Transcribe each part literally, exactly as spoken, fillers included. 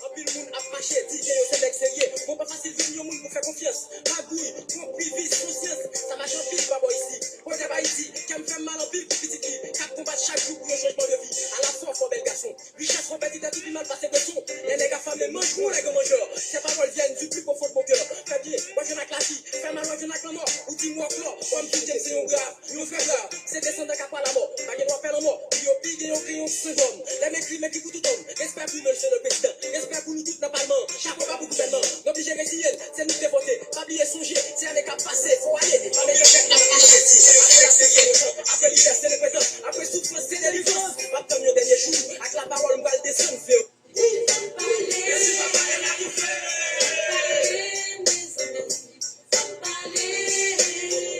Anpil moun ap mache, di ke yo se nèg serye. Bon, pa fasil jwenn yon moun pou fè konfyans. Magouy, twonpri, vis, konsyans. Sa mache anpil pa bò isi. Pwojè Ayiti, kè m fè m mal anpil pou pitit li. K ap konbat chak jou pou yon chanjman de vi. Ala fò, fò bèl gason. Richès, fò pèdi tèt ou pi mal pase beson. Lè nèg afame, manj moun nèg manjè. Sè pawòl vyen di pli pwofon de mon kè. Fè byen, w ap jwenn ak lavi. Fè mal, w ap jwenn ak lanmò. Ou di m w ankò, w ap di ke m se yon grav. Yon vrè grav, se desandan k ap pran lamò. Pa gen dwa fè lanmò, pou yo pi gen yon kreyon ki sengòm. Lè m ekri, m ekri pou tout òm. Respè pou mesye le prezidan. Respè pou nou tout nan palman an. Chapo ba pou gouvènman an. Nou oblije reziye n, se nou k te vote. Pa bliye sonje, se ane k ap pase. Fò ale, pa mete tèt nan pase. Apre li fè se le prezan. Apre soufrans, se delivrans. M ap tann yon dènye jou. Ak lapawòl, m pral desann fè. Wi, fò n pale. Fò n pale, mezanmi. Fò n pale. Fò n pale, mezanmi. Fò n pale.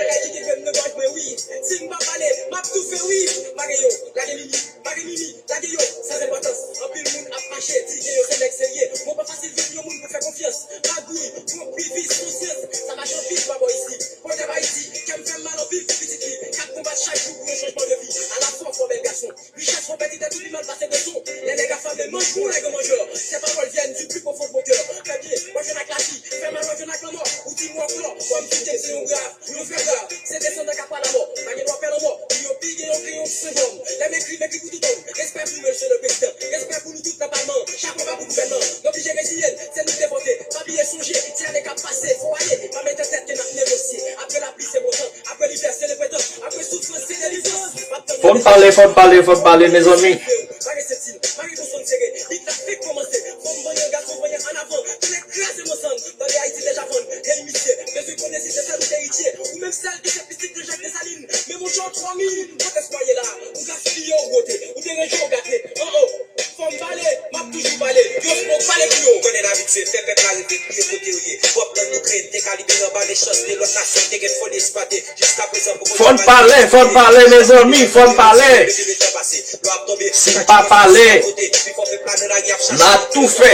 Bagay ki te grenn nan gòj mwen, wi. Si m pa pale, m ap toufe, wi. Mare yo, lage mimi, mare mimi, lage yo, san enpòtans. Anpil moun ap mache, di ke yo se nèg serye. Bon, pa fasil jwenn yon moun pou fè konfyans. Magouy, twonpri, vis, konsyans. Sa mache anpil pa bò isi. Pwojè Ayiti, kè m fè m mal anpil pou pitit li. K ap konbat chak jou pou yon chanjman de vi. Ala fò, fò bèl gason. Richès, fò pèdi tèt ou pi mal pase beson. Lè nèg afame, manj moun nèg manjè. Sè pawòl vyen di pli pwofon de mon kè. Fè byen, w ap jwenn ak lavi. Fè mal, w ap jwenn ak lanmò. Ou di m w ankò, w ap di ke m se yon grav. Yon vrè grav. Se desandan k ap pran lamò. Pa gen dwa fè lanmò. Pou yo pi gen yon kreyon ki sengòm. Lè m ekri, m ekri pou tout òm. Respè pou mesye le prezidan. Respè pou nou tout nan palman an. Chapo ba pou gouvènman an. Nou oblije reziye n, se nou k te vote. Pa bliye sonje, se ane k ap pase. Fò ale, pa mete tèt ke n ap negosye. Apre lapli, se bon tan. Apre ivè, se le pretan. Apre soufrans, se delivrans. Fò n pale, fò n pale, fò n pale, mezanmi. Mare senti n, mare konson n sere. Bit la fenk kòmanse. Fanm vanyan, gason vanyan, ann avan. Tounen kraze manzann. Tande Ayiti deja vann. Hey misye, bezwen konnen si se sèl ou te eritye. Ou menm sèl ki se pitit de Jak Desalin. Men monchè, twa mil, kote espwa ye la? Ou gaspiye, ou wote. Ou deranje, ou gate. Oh, oh. Fò m pale, m ap toujou pale. Yo, fò m pale pou yo. Konnen David se fè pèp la rete, bliye kote yo ye. Pwòp lang nou kreye, te kalibre anba mechanste lòt nasyon ki te gen foli esplwate. Jiska prezan, poko. Fò n pale, fò n pale, mezanmi, fò n pale. Si n pa pale, n a toufe.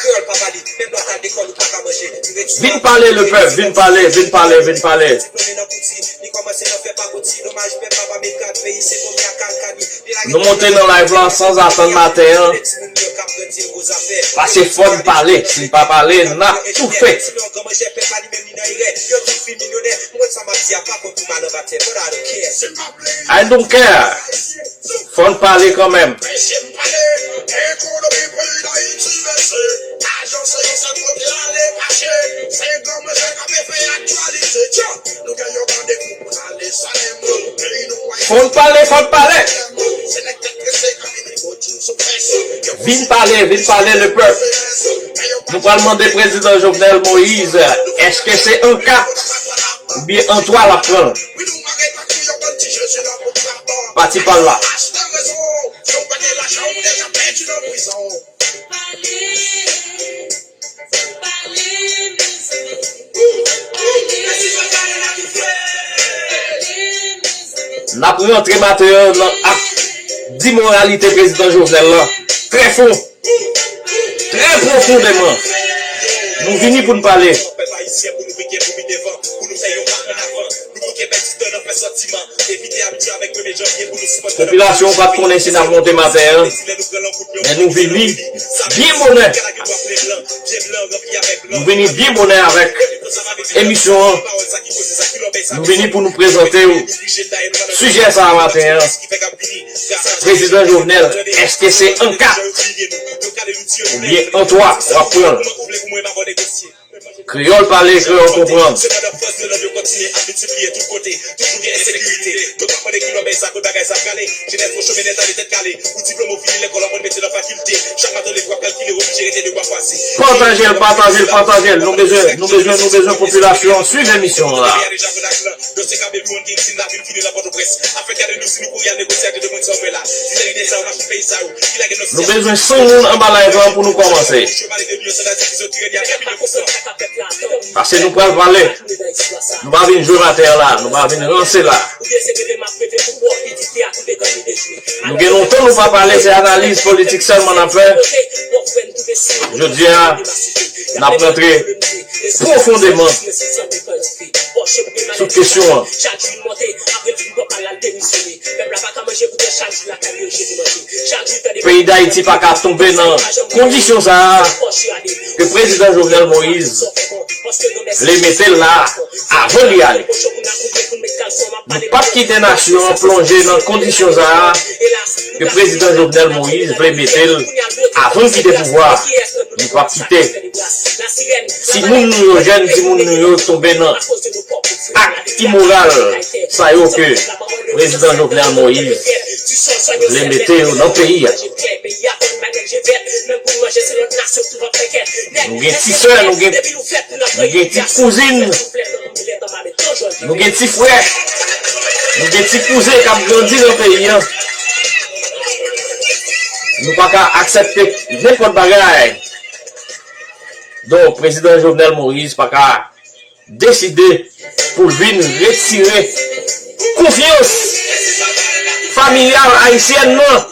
Kreyòl pa pale, menm lè w ta lekòl ou pa ka manje. Vin pale, lepèp, vin pale, vin pale, vin pale. Diplome nan kouti, li kòmanse nan fè pakoti. Domaj pèp la pa met gad peyi, se konbyen ak kalkani. Nou monte nan live lan sanzatann maten an. Pase fò n pale, si n pa pale, n ap toufe. Sinon, gran manjè pèp la li menm li nan erè. Yo tout fin milyonè. Mwen sa m ap di a pa kont pou mal anba tè. But I don't care. I don't care. Fò n pale kanmenm. Fò n pale, fò n pale. Vin pale, vin pale, lepèp. Nou pral mande prezidan Jovenel Moïse, èske se an kat oubyen an twa l ap pran l? Pati pa l la. N ap rantre maten an nan ak imoralite prezidan Jovenel lan. Trè fon. Trè pwofondèman. Nou vini pou n pale. Pèp ayisyen, pou nou vin gen pou mi devan, pou nou fè yon pa an avan. Nou pou gen pèdi tan nan fè santiman. Evite abitye avèk premye janvye pou nou sipòte. Popilasyon an pa t konnen si n ap monte maten an, men nou vini byen bonè. Nou vini byen bonè avèk emisyon an. Nou vini pou nou prezante w sijè sa a maten an. Prezidan Jovenel, èske se an kat oubyen an twa w ap pran l? Kreyòl pale, kreyòl konprann. Pataje l, pataje l, pataje l. Nou bezwen, nou bezwen, nou bezwen popilasyon an swiv emisyon an la. Nou bezwen san moun anba live lan pou nou kòmanse. Paske nou pral pale. Nou pa vin jwe maten an la. Nou pa vin ranse la. Nou gen lontan nou pa pale, se analiz politik sèlman n ap fè. Jodi a, n ap rantre pwofondèman sou kesyon an. Peyi Dayiti pa ka tonbe nan kondisyon sa a ke prezidan Jovenel Moïse vle mete l la avan li ale. Nou p ap kite nasyon an plonje nan kondisyon sa a ke prezidan Jovenel Moïse vle mete l avan l kite pouvwa a. Nou p ap kite timoun nou yo, jèn timoun nou yo tonbe nan ak imoral sa yo ke prezidan Jovenel Moïse vle mete yo nan peyi a. Nou gen ti sè, nou gen, nou gen ti kouzin, nou gen ti frè, nou gen ti kouzen k ap grandi nan peyi a. Nou pa ka aksepte nenpòt bagay. Donk, prezidan Jovenel Moïse pa ka deside pou l vin retire konfyans familyal ayisyèn nan.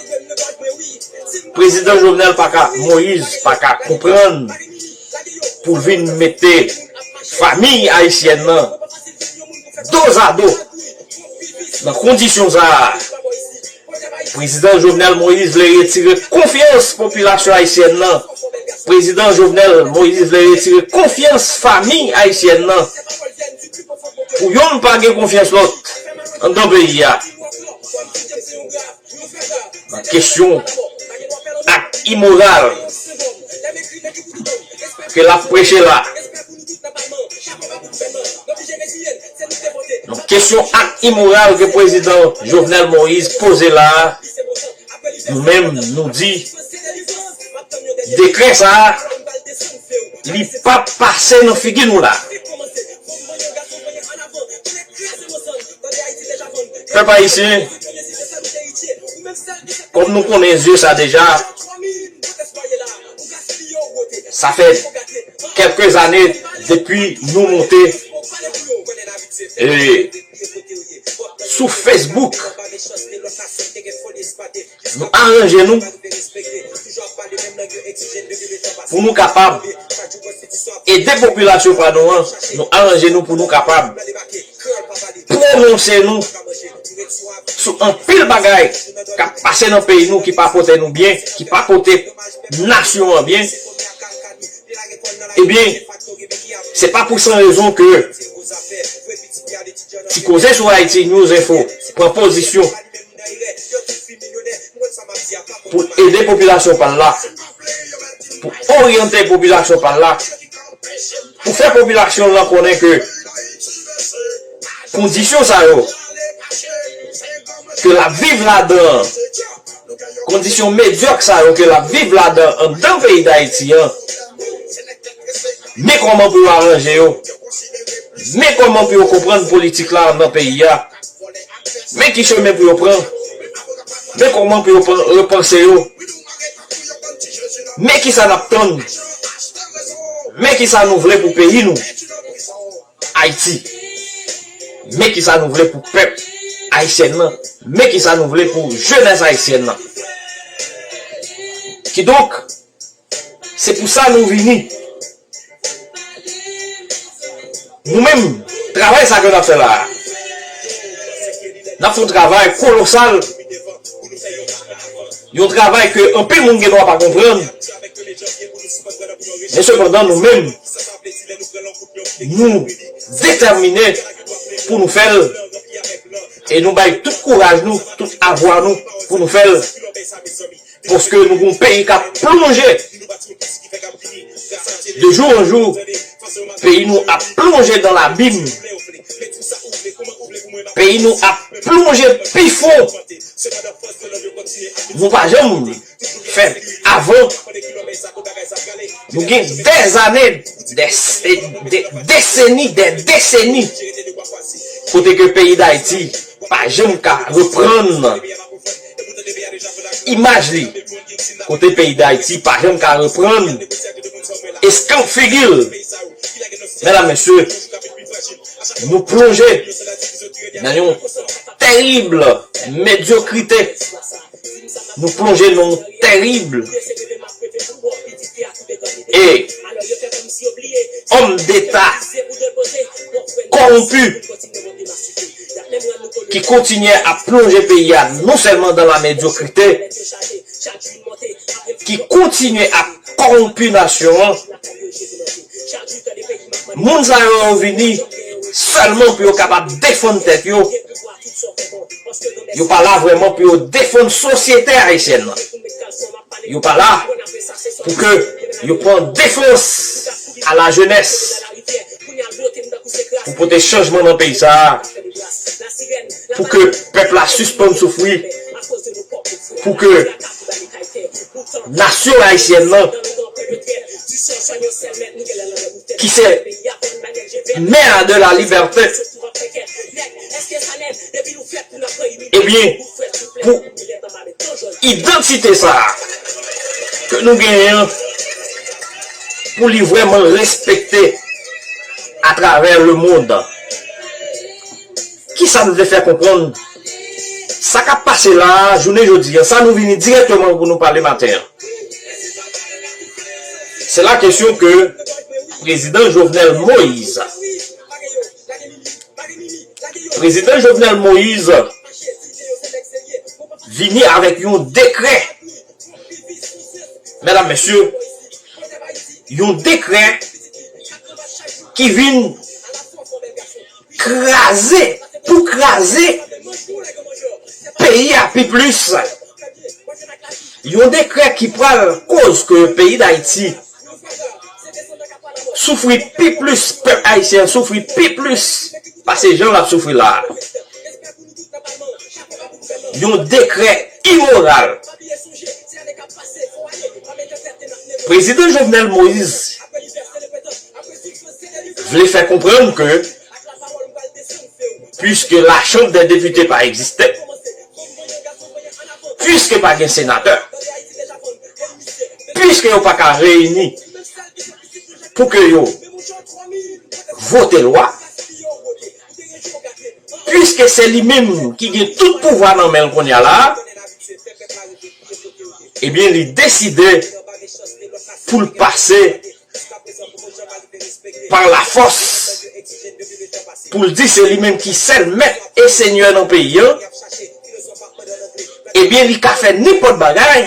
Prezidan Jovenel pa ka, Moïse pa ka konprann pou l vin mete fami ayisyèn nan dozado nan kondisyon sa a. Prezidan Jovenel Moïse vle retire konfyans popilasyon ayisyèn nan. Prezidan Jovenel Moïse vle retire konfyans fami ayisyèn nan. Pou yonn pa gen konfyans lòt anndan peyi a. Nan kesyon ak imoral ke l ap preche la. Nan kesyon ak imoral ke prezidan Jovenel Moïse poze la a, nou menm, nou di, dekrè sa a, li p ap pase nan figi nou la. Pèp ayisyen, kòm nou konnen zye sa deja, sa fè kèlke zane depi nou monte, e, sou Facebook, nou aranje nou pou nou kapab ede popilasyon pa nou an, nou aranje nou pou nou kapab pwononse nou sou anpil bagay k ap pase nan peyi nou ki pa pote nou byen, ki pa pote nasyon an byen. Ebyen, se pa pou san rezon ke Ti Koze sou Haiti News Info pran pozisyon pou ede popilasyon pa l la, pou oryante popilasyon pa l la, pou fè popilasyon lan konnen ke kondisyon sa yo ke l ap viv ladan an, kondisyon medyòk sa yo ke l ap viv ladan anndan peyi Dayiti an, men kòman pou yo aranje yo, men kòman pou yo konprann politik la anndan peyi a, men ki chemen pou yo pran, men kòman pou yo pran, repanse yo, men kisa n ap tann, men kisa nou vle pou peyi nou. Ayiti. Men kisa nou vle pou pèp ayisyèn nan. Men kisa nou vle pou jenès ayisyèn nan. Kidonk, se pou sa nou vini. Nou menm, travay sa ke n ap fè la a, n ap fè yon travay kolosal. Yon travay ke anpil moun gen dwa pa konprann. Men sepandan, nou menm, nou detèmine pou nou fè l. E nou bay tout kouraj nou, tout avwa nou pou nou fè l. Paske nou gen yon peyi k ap plonje de jour en jour. Peyi nou ap plonje dans l'abîme. Peyi nou ap plonje pi fon. Nou pa janm fè avan. Nou gen dèzane, dè, dè, deseni, dè deseni. Kote ke peyi Dayiti pa janm ka reprann imaj li. Kote peyi Dayiti pa janm ka reprann eskanp figi l. Medam, mesye, nou plonje nan yon tèrib medyokrite. Nou plonje nan yon tèrib e òm deta, kò kowonpi, ki kontinye ap plonje peyi a non sèlman dans la médiocrité, ki kontinye ap kòwonpi nasyon an, moun sa yo, yo vini sèlman pou yo kapab defann tèt yo. Yo pa la vrèman pou yo defann sosyete ayisyèn nan. Yo pa la pou ke yo pran defans a la jeunesse, pou pote chanjman nan peyi sa a, pou ke pèp la sispann soufri, pou ke nasyon ayisyèn nan, ki se mère de la liberté, ebyen, pou idantite sa a ke nou genyen an, pou li vrèman respekte atravè lemonn. Kisa nou vle fè konprann? Sa k ap pase la a, jounen jodi a, sa nou vini dirèkteman pou nou pale maten an. Se la kesyon ke prezidan Jovenel Moïse, prezidan Jovenel Moïse vini avèk yon dekrè, medam, mesye, yon dekrè ki vin kraze, pou kraze peyi a pi plis. Yon dekrè ki pral koz ke peyi Dayiti soufri pi plis, pèp ayisyen an soufri pi plis pase jan l ap soufri la a. Yon dekrè imoral. Prezidan Jovenel Moïse vle fè konprann ke, piske la Chambre des Députés pa egziste, piske pa gen senatè, piske yo pa ka reyini pou ke yo vote lwa, piske se li menm ki gen tout pouvwa nan men l kounye a la, ebyen, li deside pou l pase pa lafòs, pou l di se li menm ki sèl mèt e senyè nan peyi an, ebyen, li ka fè nenpòt bagay,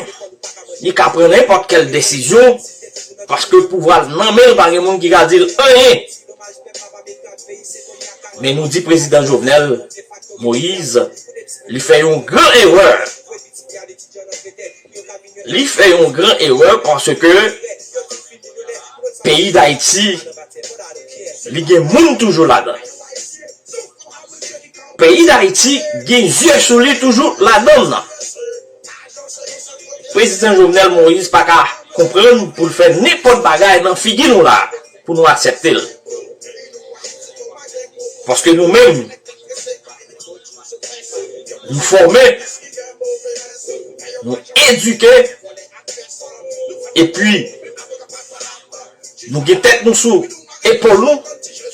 li ka pran nenpòt kèl desizyon, paske pouvwa l nan men l, pa gen moun ki ka di l anyen. Men nou di prezidan Jovenel Moïse, li fè yon gran erè. Li fè yon gran erè paske peyi Dayiti, li gen moun toujou ladan. Peyi Dayiti gen zye sou li toujou ladan l. Prezidan Jovenel Moïse pa ka konprann pou l fè nenpòt bagay nan figi nou la, pou nou aksepte l. Paske nou menm, nou fòme, nou edike, epi nou gen tèt nou sou epòl nou,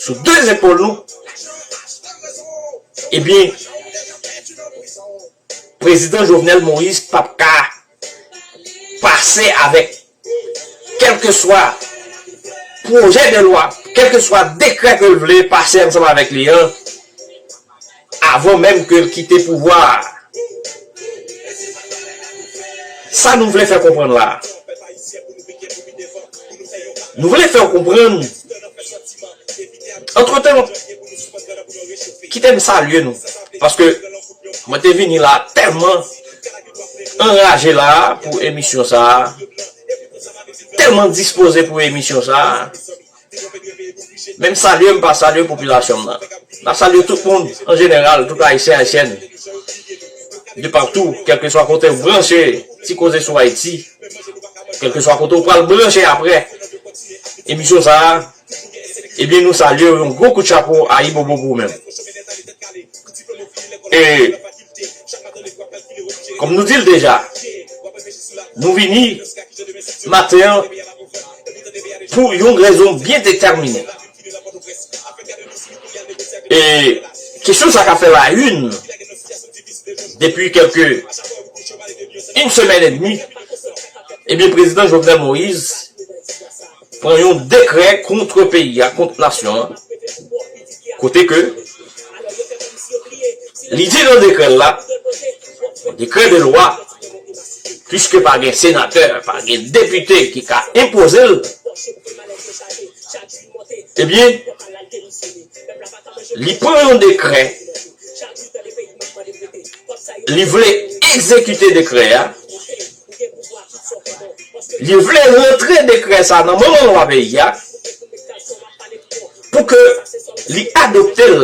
sou de zepòl nou. Ebyen, prezidan Jovenel Moïse p ap ka pase avèk kèlkeswa pwojè de lwa, kèlkeswa dekrè ke l vle pase ansanm avèk li an, avan menm ke l kite pouvwa a. Sa nou vle fè konprann la a? Nou vle fè w konprann, antretan, kite m salye nou, paske mwen te vini la tèlman anraje la pou emisyon sa a, tèlman dispoze pou emisyon sa a. Men m salye, m pa salye popilasyon m nan. M ap salye tout moun, an jeneral, tout Ayisyen, Ayisyèn, de patou, kèlkeswa kote w branche Ti Koze sou Ayiti, kèlkeswa kote w pral branche apre emisyon sa a, ebyen, nou salye w, yon gwo kout chapo, ayibobo pou ou menm. E, kòm nou di l deja, nou vini maten an pou yon rezon byen detèmine. E kesyon sa ka fè la une depi kèlke, une semaine et demie. Ebyen, prezidan Jovenel Moïse pran yon dekrè kont peyi a, kont nasyon an. Kote ke li di nan dekrè l la, yon dekrè de lwa, piske pa gen senatè, pa gen depite ki ka enpoze l, ebyen, li pran yon dekrè, li vle egzekite dekrè a, li vle rantre dekrè sa nan manman lwa peyi a, pou ke li adopte l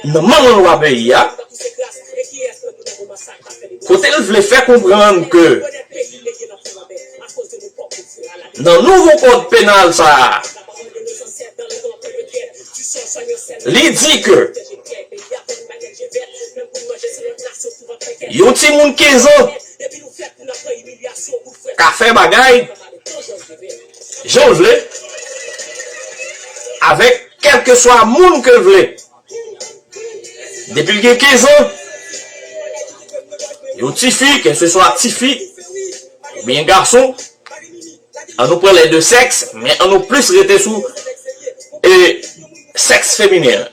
nan manman lwa peyi a, kote l vle fè konprann ke nan nouvo kòd penal sa a, li di ke yon timoun kenz an ka fè bagay jan l vle, avèk kèlkeswa moun ke l vle. Depi l gen kenz an, yon tifi, kèlkeswa tifi oubyen gason, an nou pran les deux sexes, men an nou plis rete sou e sèks feminen an.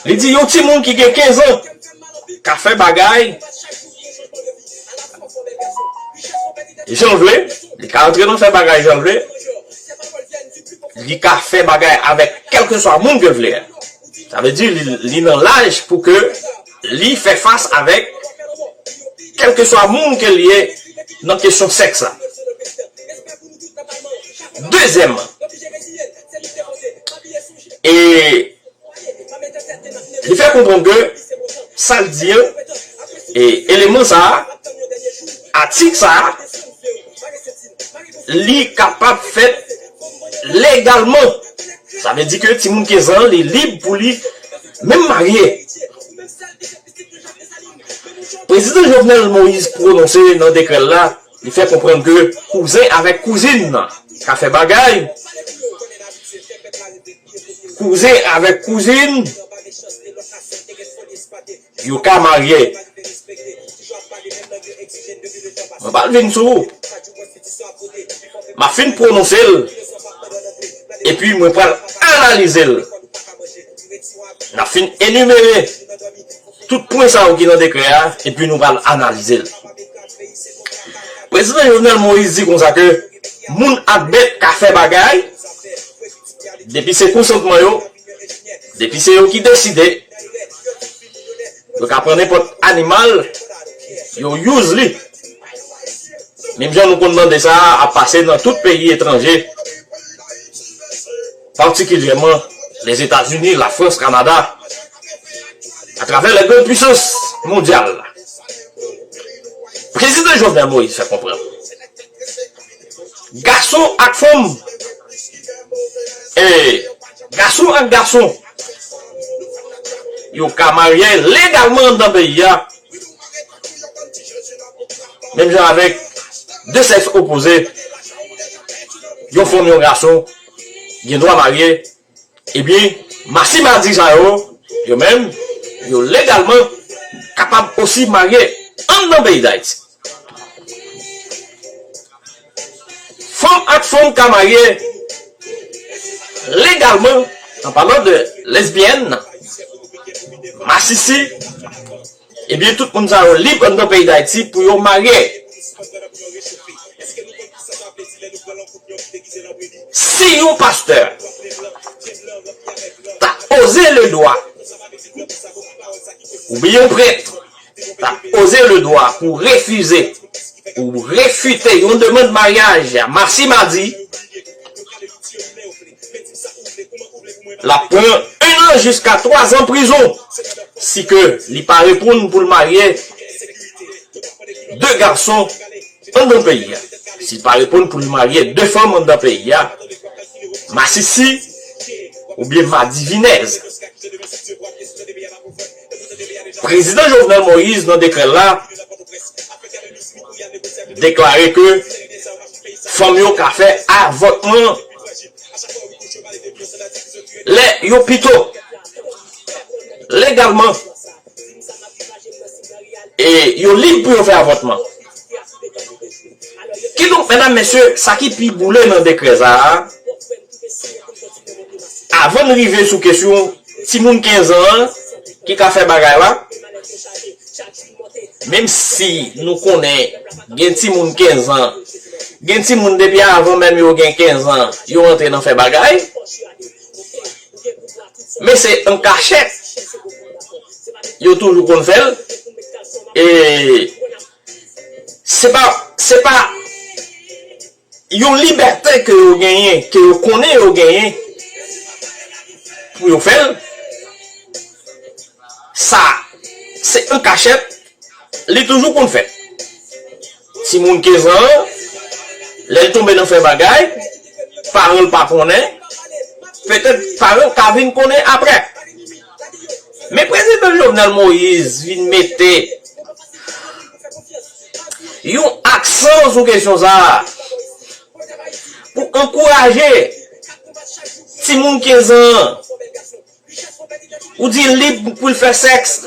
Li di yon timoun ki gen kenz an ka fè bagay jan l vle, li ka antre nan fè bagay jan l vle, li ka fè bagay avèk kèlkeswa moun ke l vle a. Sa vle di li, li nan laj pou ke li fè fas avèk kèlkeswa moun ke l ye nan kesyon sèks la. Dezyèmman, e li fè konprann ke sa l di an, e eleman sa a, atik sa a, li kapab fèt legalman. Sa vle di ke timoun kenz an, li lib pou li menm marye. Prezidan Jovenel Moïse pwononse nan dekrè l la, li fè konprann ke kouzen avèk kouzin nan ka fè bagay, kouzen avèk kouzin yo ka marye. Mwen pral vin sou ou. M ap fin pwononse l, epi mwen pral analize l. N ap fin enimere tout pwen sa yo ki nan dekrè a, epi nou pral analize l. Prezidan Jovenel Moïse di konsa ke moun ak bèt ka fè bagay, depi se konsantman yo, depi se yo ki deside, yo ka pran nenpòt animal, yo use li. Menm jan nou konn tande sa ap pase nan tout peyi etranje, patikilyèman Lèzetazini, Lafrans, Kanada, atravè lè grann pisans mondyal. Prezidan Jovenel Moïse fè konprann gason ak fanm, e gason ak gason, yo ka marye legalman anndan peyi a, menm jan avèk de sèks opoze, yon fanm, yon gason, gen dwa marye. Ebyen, masi madi sa yo, yo menm, yo legalman kapab osi marye anndan peyi Dayiti. Fanm ak fanm ka marye legalman, an palan de lesbyèn, masisi, ebyen, tout moun sa yo lib anndan peyi Dayiti pou yo marye. Si yon pastè ta oze le dwa, oubyen yon prèt ta oze le dwa pou refize ou refite yon demann maryaj masi madi, l ap pran un an jiska twa zan prizon si ke li pa reponn pou l marye de gason anndan peyi a. Si l pa reponn pou l marye de fanm anndan peyi a, masisi oubyen madivinèz. Prezidan Jovenel Moïse, nan dekrè l la, deklare ke fanm yo ka fè avòtman lè yo pito legalman, e yo lib pou yo fè avòtman. Kidonk, medam, mesye, sa ki pi boule nan dekrè sa a, Avan n rive sou kesyon timoun kenz an an ki ka fè bagay la, menm si nou konnen gen timoun kenz an, gen timoun depi avan menm yo gen kenz an, yo antre nan fè bagay, men se an kachèt yo toujou konn fè l. E se pa, se pa yon libète ke yo genyen, ke yo konnen yo genyen pou yo fè l. Sa, se an kachèt, li toujou konn fèt. Timoun kenz an, lè l tonbe nan fè bagay, paran l pa konnen, petèt paran l ka vin konnen apre. Men prezidan Jovenel Moïse vin mete yon aksan sou kesyon sa a pou ankouraje timoun kenz an. Ou di lib pou l fè sèks.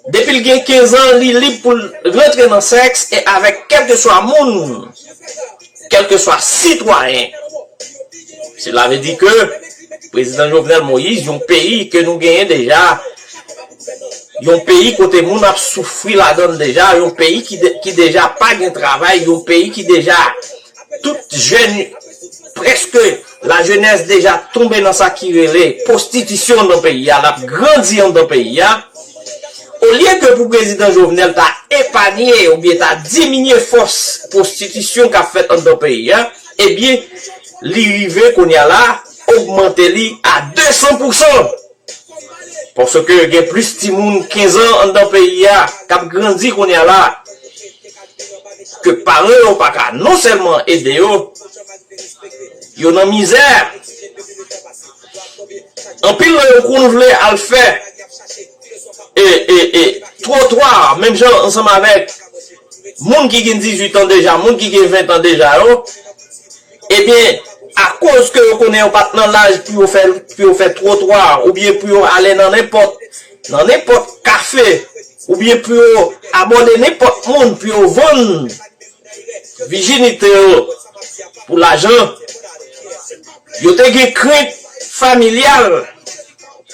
Depi l gen kenz an, li lib pou l rantre nan sèks e avèk kèlkeswa moun, kèlkeswa sitwayen. Sela vle di ke prezidan Jovenel Moïse, yon peyi ke nou genyen deja, yon peyi kote moun ap soufri ladan l deja, yon peyi ki, de, ki deja pa gen travay, yon peyi ki deja tout jèn, prèske lajenès deja tonbe nan sa ki rele pwostitisyon nan peyi a, l ap grandi anndan peyi a. Olye ke pou prezidan Jovenel ta epanye oubyen ta diminye fòs pwostitisyon k ap fèt anndan peyi a, ebyen, li rive kounye a la, ogmante li a de san pousan. Paske gen plis timoun kenz an anndan peyi a k ap grandi kounye a la, ke paran yo pa ka non sèlman ede yo, yo nan mizè. Anpil nan yo konn vle al fè e, e, e, twotwa, menm jan ansanm avèk moun ki gen dizuit an deja, moun ki gen ven an deja yo, ebyen, akoz ke yo konnen yo pa t nan laj pou yo fè, pou yo fè twotwa, oubyen pou yo ale nan nenpòt, nan nenpòt kafe, oubyen pou yo abòde nenpòt moun, pou yo vann vijinite yo pou lajan, yo te gen krent familyal.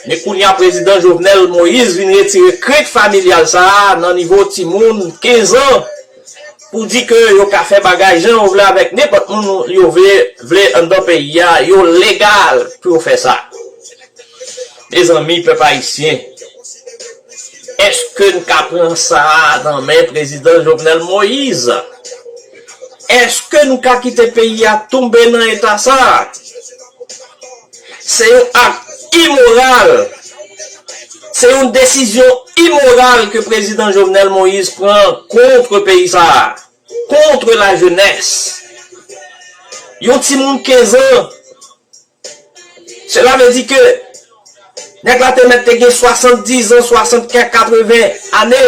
Men kounye a, prezidan Jovenel Moïse vin retire krent familyal sa a nan nivo timoun kenz an, pou di ke yo ka fè bagay jan yo vle avèk nenpòt moun yo vle, vle anndan peyi a, yo legal pou yo fè sa. Mezanmi, pèp ayisyen, èske n ka pran sa a nan men prezidan Jovenel Moïse? Èske n ka kite peyi a tonbe nan eta sa a? Se yon ak imoral. Se yon desizyon imoral ke prezidan Jovenel Moïse pran kont peyi sa a, kont lajenès. Yon timoun kenz an, sela vle di ke nèg la te mèt te gen swasanndizan, swasannkèk, katreven ane,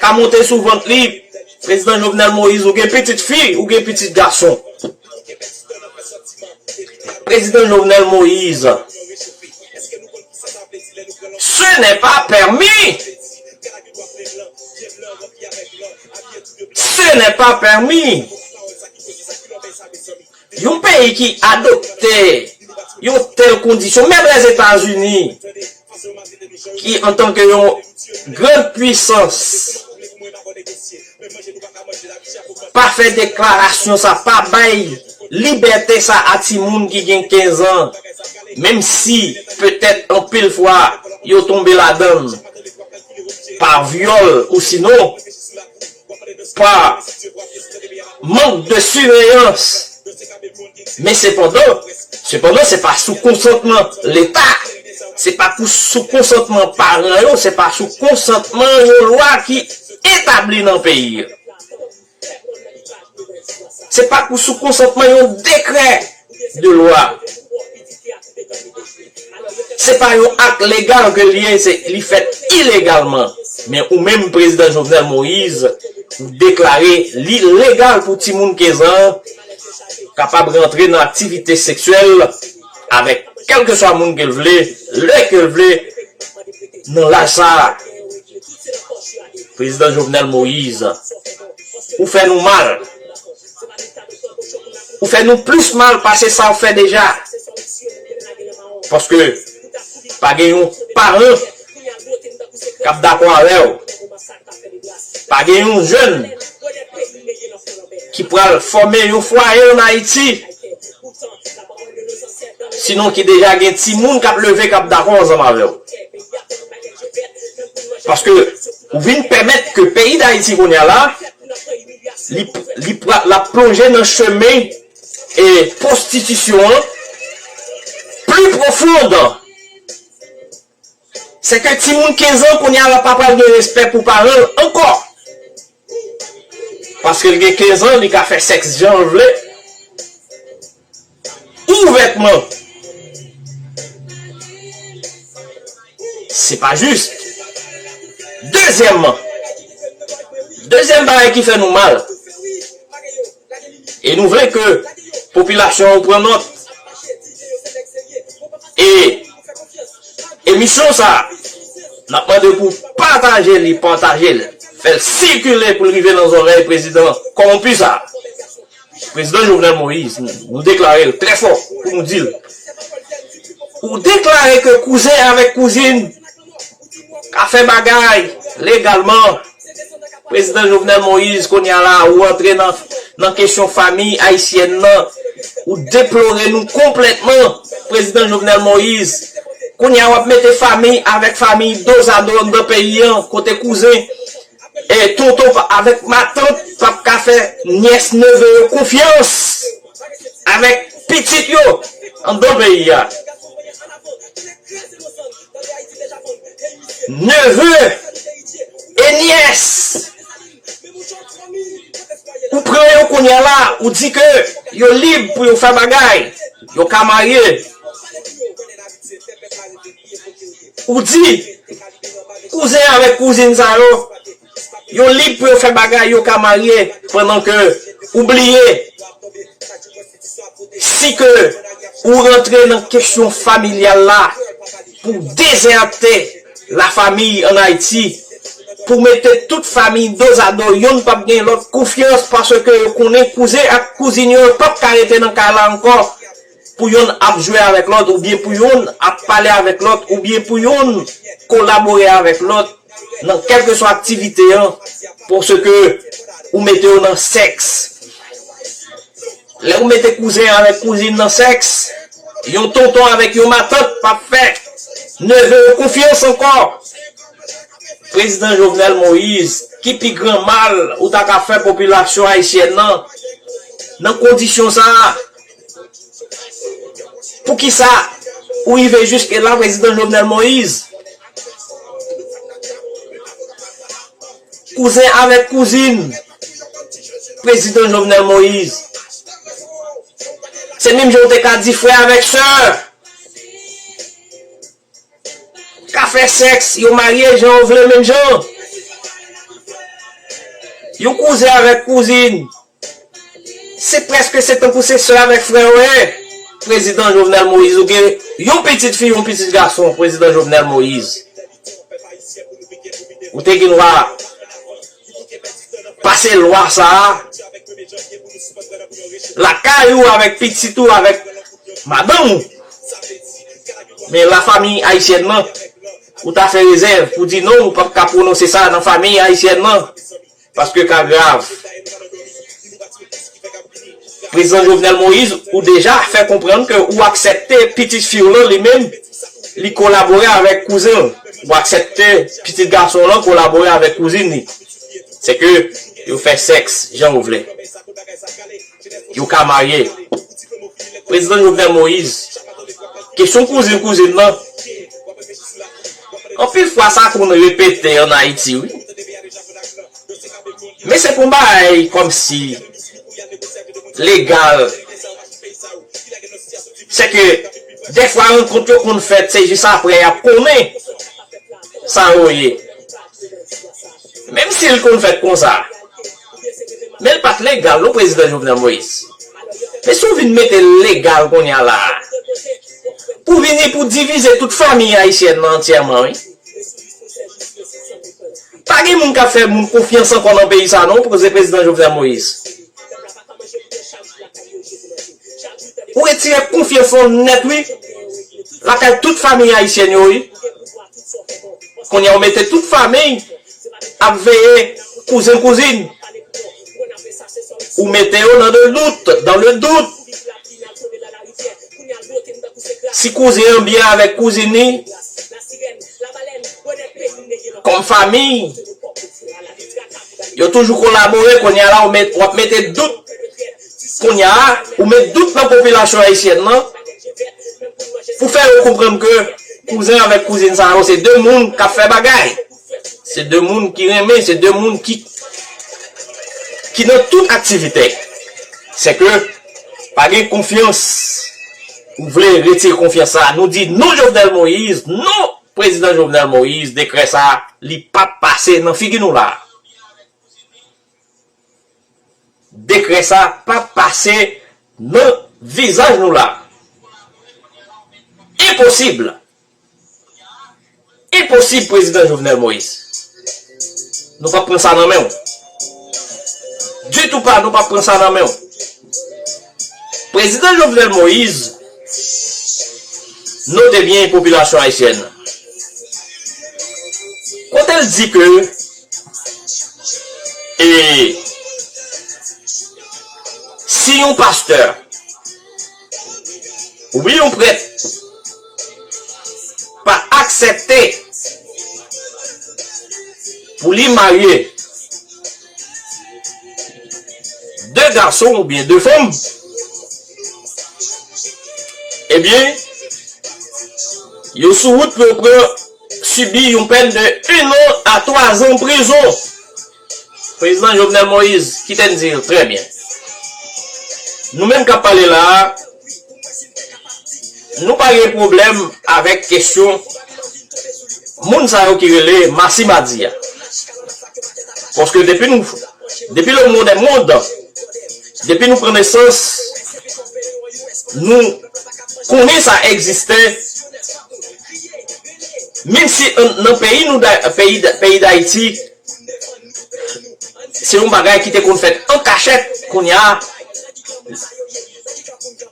ka monte sou vant li. Prezidan Jovenel Moïse, ou gen pitit fi, ou gen pitit gason. Prezidan Jovenel Moïse, ce n'est pas permis. Ce n'est pas permis. Yon peyi ki adopte yon tèl kondisyon, menm Lèzetazini, ki antanke yon grann pwisans, pa fè deklarasyon sa, pa bay libète sa a timoun ki gen kenz an, menm si petèt anpil fwa yo tonbe ladan l pa vyòl ou sinon pa mank de siveyans. Men sepandan, sepandan, se pa sou konsantman Leta, se pa pou, sou konsantman paran yo, se pa sou konsantman yon lwa ki etabli nan peyi a. Se pa pou sou konsantman yon dekrè de lwa. Se pa yon ak legal ke l ye, se, li fèt ilegalman. Men ou menm, prezidan Jovenel Moïse, ou deklare li legal pou timoun kenz an kapab rantre nan aktivite seksyèl avèk kèlkeswa moun ke l vle, lè ke l vle, nan laj sa a. Prezidan Jovenel Moïse, ou fè nou mal. Ou fè nou plis mal pase sa w fè deja. Paske pa gen yon paran k ap dakò avè w. Pa gen yon jèn ki pral fòme yon fwaye ann Ayiti, sinon ki deja gen timoun k ap leve, k ap dakò ansanm avè w. Paske ou vin pèmèt ke peyi Dayiti kounye a la, li, li pra-, l ap plonje nan chemen e pwostitisyon an pli pwofon. Se ke timoun kenz an kounye a la pa pral gen respè pou paran l ankò. Paske l gen kenz an, li ka fè sèks jan l vle. Ouvètman. Se pa jis. Dezyèmman, dezyèm bagay ki fè nou mal, e nou vle ke popilasyon an pran nòt, e emisyon sa a, n ap mande pou pataje li, pataje l, fè l sikile pou l rive nan zòrèy prezidan kòwonpi sa a. Prezidan Jovenel Moïse, nou, nou deklare l trè fò pou nou di l. Ou deklare ke kouzen avèk kouzin ka fè bagay legalman. Prezidan Jovenel Moïse, kounye a la, ou antre nan, nan kesyon fanmi ayisyèn nan. Ou deplore nou konplètman, Prezidan Jovenel Moïse. Kounye a, w ap mete fanmi avèk fanmi dozado anndan peyi an, kote kouzen e tonton pa, avèk matant p ap ka fè nyès, neve yo konfyans avèk pitit yo anndan peyi a. Neve e nyès, ou pran yo kounye a la, ou di ke yo lib pou yo fè bagay, yo ka marye. Ou di, kouzen avèk kouzin sa yo, yo lib pou yo fè bagay, yo ka marye, pandan ke ou bliye si ke ou rantre nan kesyon familyal la pou dezète lafanmi ann Ayiti, pou mete tout fanmi dozado, youn p ap gen lòt konfyans, paske yo konnen kouzen ak kouzin yo p ap ka rete nan kay la ankò, pou youn ap jwe avèk lòt, oubyen pou youn ap pale avèk lòt, oubyen pou youn kolabore avèk lòt nan kèlkeswa aktivite an, paske ou mete yo nan sèks. Lè ou mete kouzen avèk kouzin nan sèks, yon tonton avèk yon matant p ap fè neve yo konfyans ankò. Prezidan Jovenel Moïse, ki pi gran mal ou ta ka fè popilasyon ayisyèn nan, nan kondisyon sa a? Poukisa ou rive jiske la, Prezidan Jovenel Moïse? Kouzen avèk kouzin, Prezidan Jovenel Moïse. Se menm jan w te ka di frè avèk sè ka fè sèks, yo marye jan yo vle, menm jan. Yon kouzen avèk kouzin, se prèske se tankou se sè avèk frè yo ye. Prezidan Jovenel Moïse, ou gen yon pitit fi, yon pitit gason, Prezidan Jovenel Moïse. Ou te gen dwa pase lwa sa a lakay ou, avèk pitit ou, avèk madanm ou. Men lafanmi ayisyèn nan, ou ta fè rezèv pou di non, ou p ap ka pwononse sa nan fanmi ayisyèn nan, paske ka grav. Prezidan Jovenel Moïse, ou deja fè konprann ke ou aksepte pitit fi w lan, li menm, li kolabore avèk kouzen l. Ou aksepte pitit gason w lan kolabore avèk kouzin li. Se ke yo fè sèks jan yo vle. Yo ka marye. Prezidan Jovenel Moïse, kesyon kouzin kouzin nan, anpil fwa sa konn repete ann Ayiti, wi. Men se pa yon bagay kòmsi legal. Se ke dèfwa rankont yo konn fèt, se jis apre y ap konnen sa yo ye. Menm si l konn fèt konsa, men l pa t legal non, Prezidan Jovenel Moïse. Men si w vin mete l legal kounye a la a, pou vini pou divize tout fanmi ayisyèn nan antyèman, wi. Pa gen moun k ap fè moun konfyans ankò nan peyi sa non, pou se Prezidan Jovenel Moïse. Ou retire konfyans lan nèt, wi. Lakay tout fanmi ayisyèn yo, wi. Kounye a, ou mete tout fanmi ap veye kouzen kouzin. Ou mete yo nan le dout, dans le doute. Si kouzen an byen avèk kouzin li, kòm fanmi, yo toujou kolabore, kounye a la, ou met, w ap mete dout. Kounye a, ou met dout nan popilasyon ayisyèn nan pou fè yo konprann ke kouzen avèk kouzin sa yo, se de moun k ap fè bagay. Se de moun ki renmen, se de moun ki, ki nan tout aktivite. Se ke pa gen konfyans. Ou vle retire konfyans sa. Nou di non Jovenel Moïse, non prezidan Jovenel Moïse, dekrè sa, li p ap pase nan figi nou la. Dekrè sa p ap pase nan vizaj nou la. Enposib. Enposib, prezidan Jovenel Moïse. Nou p ap pran sa nan men w. Ditou pa, nou p ap pran sa nan men w. Prezidan Jovenel Moïse, note byen, popilasyon ayisyèn, kote l di ke, e, si yon pastè, wi, yon prèt, pa aksepte pou li marye de gason oubyen de fanm, ebyen, yo sou wout pou yo pran, sibi yon pèn de un an a twa zan prizon. Prezidan Jovenel Moïse, kite n di l trè byen. Nou menm k ap pale la a, nou pa gen pwoblèm avèk kesyon moun sa yo ki rele Masi Madi a. Paske depi nou, depi le monde est monde, depi nou pran nesans, nou konnen sa egziste. Menm si, euh, nan peyi nou, da-, peyi, peyi Dayiti, se yon bagay ki te konn fèt an kachèt, kounye a,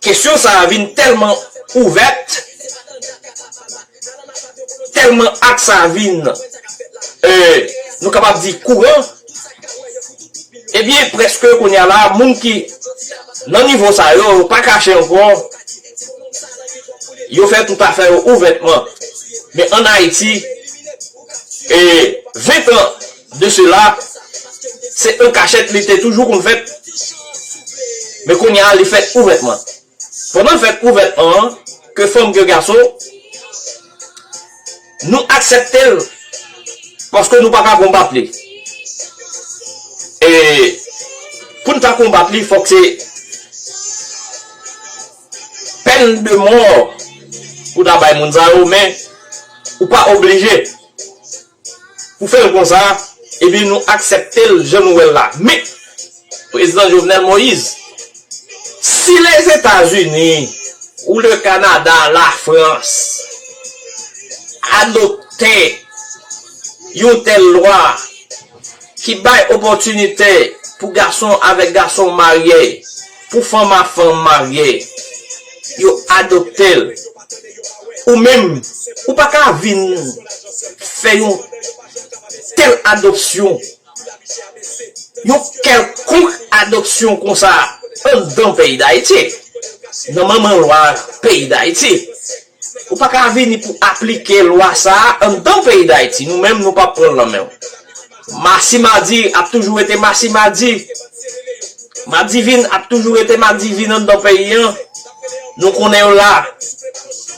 kesyon sa a vin tèlman ouvèt, tèlman ak sa a vin, euh, nou kapab di kouran, ebyen, prèske kounye a la, moun ki nan nivo sa yo, yo pa kache ankò, yo fè tout afè yo ouvètman. Men ann Ayiti, e ven tan de sela, se an kachèt li te toujou konn fèt. Men kounye a, li fèt ouvètman. Pandan l fèt ouvètman an, ke fanm, ke gason, nou aksepte l, paske nou pa ka konbat li. E pou n ta konbat li, fòk se pèn de mò pou ta bay moun sa yo, men ou pa oblije. Pou fè l konsa, ebyen, nou aksepte l jan nou wè l la. Men, prezidan Jovenel Moïse, si Lèzetazini ou le Kanada, Lafrans, adopte yon tèl lwa ki bay opòtinite pou gason avèk gason marye, pou fanm a fanm marye, yo adopte l. Ou menm, ou pa ka vin fè yon tèl adopsyon, yon kèlkonk adopsyon konsa anndan peyi Dayiti, nan manman lwa peyi Dayiti. Ou pa ka vini pou aplike lwa sa a anndan peyi Dayiti. Nou menm, nou p ap pran l nan men w. Masi Madi ap toujou rete Masi Madi. Madivin ap toujou rete Madivin anndan peyi an. Nou konnen yo la.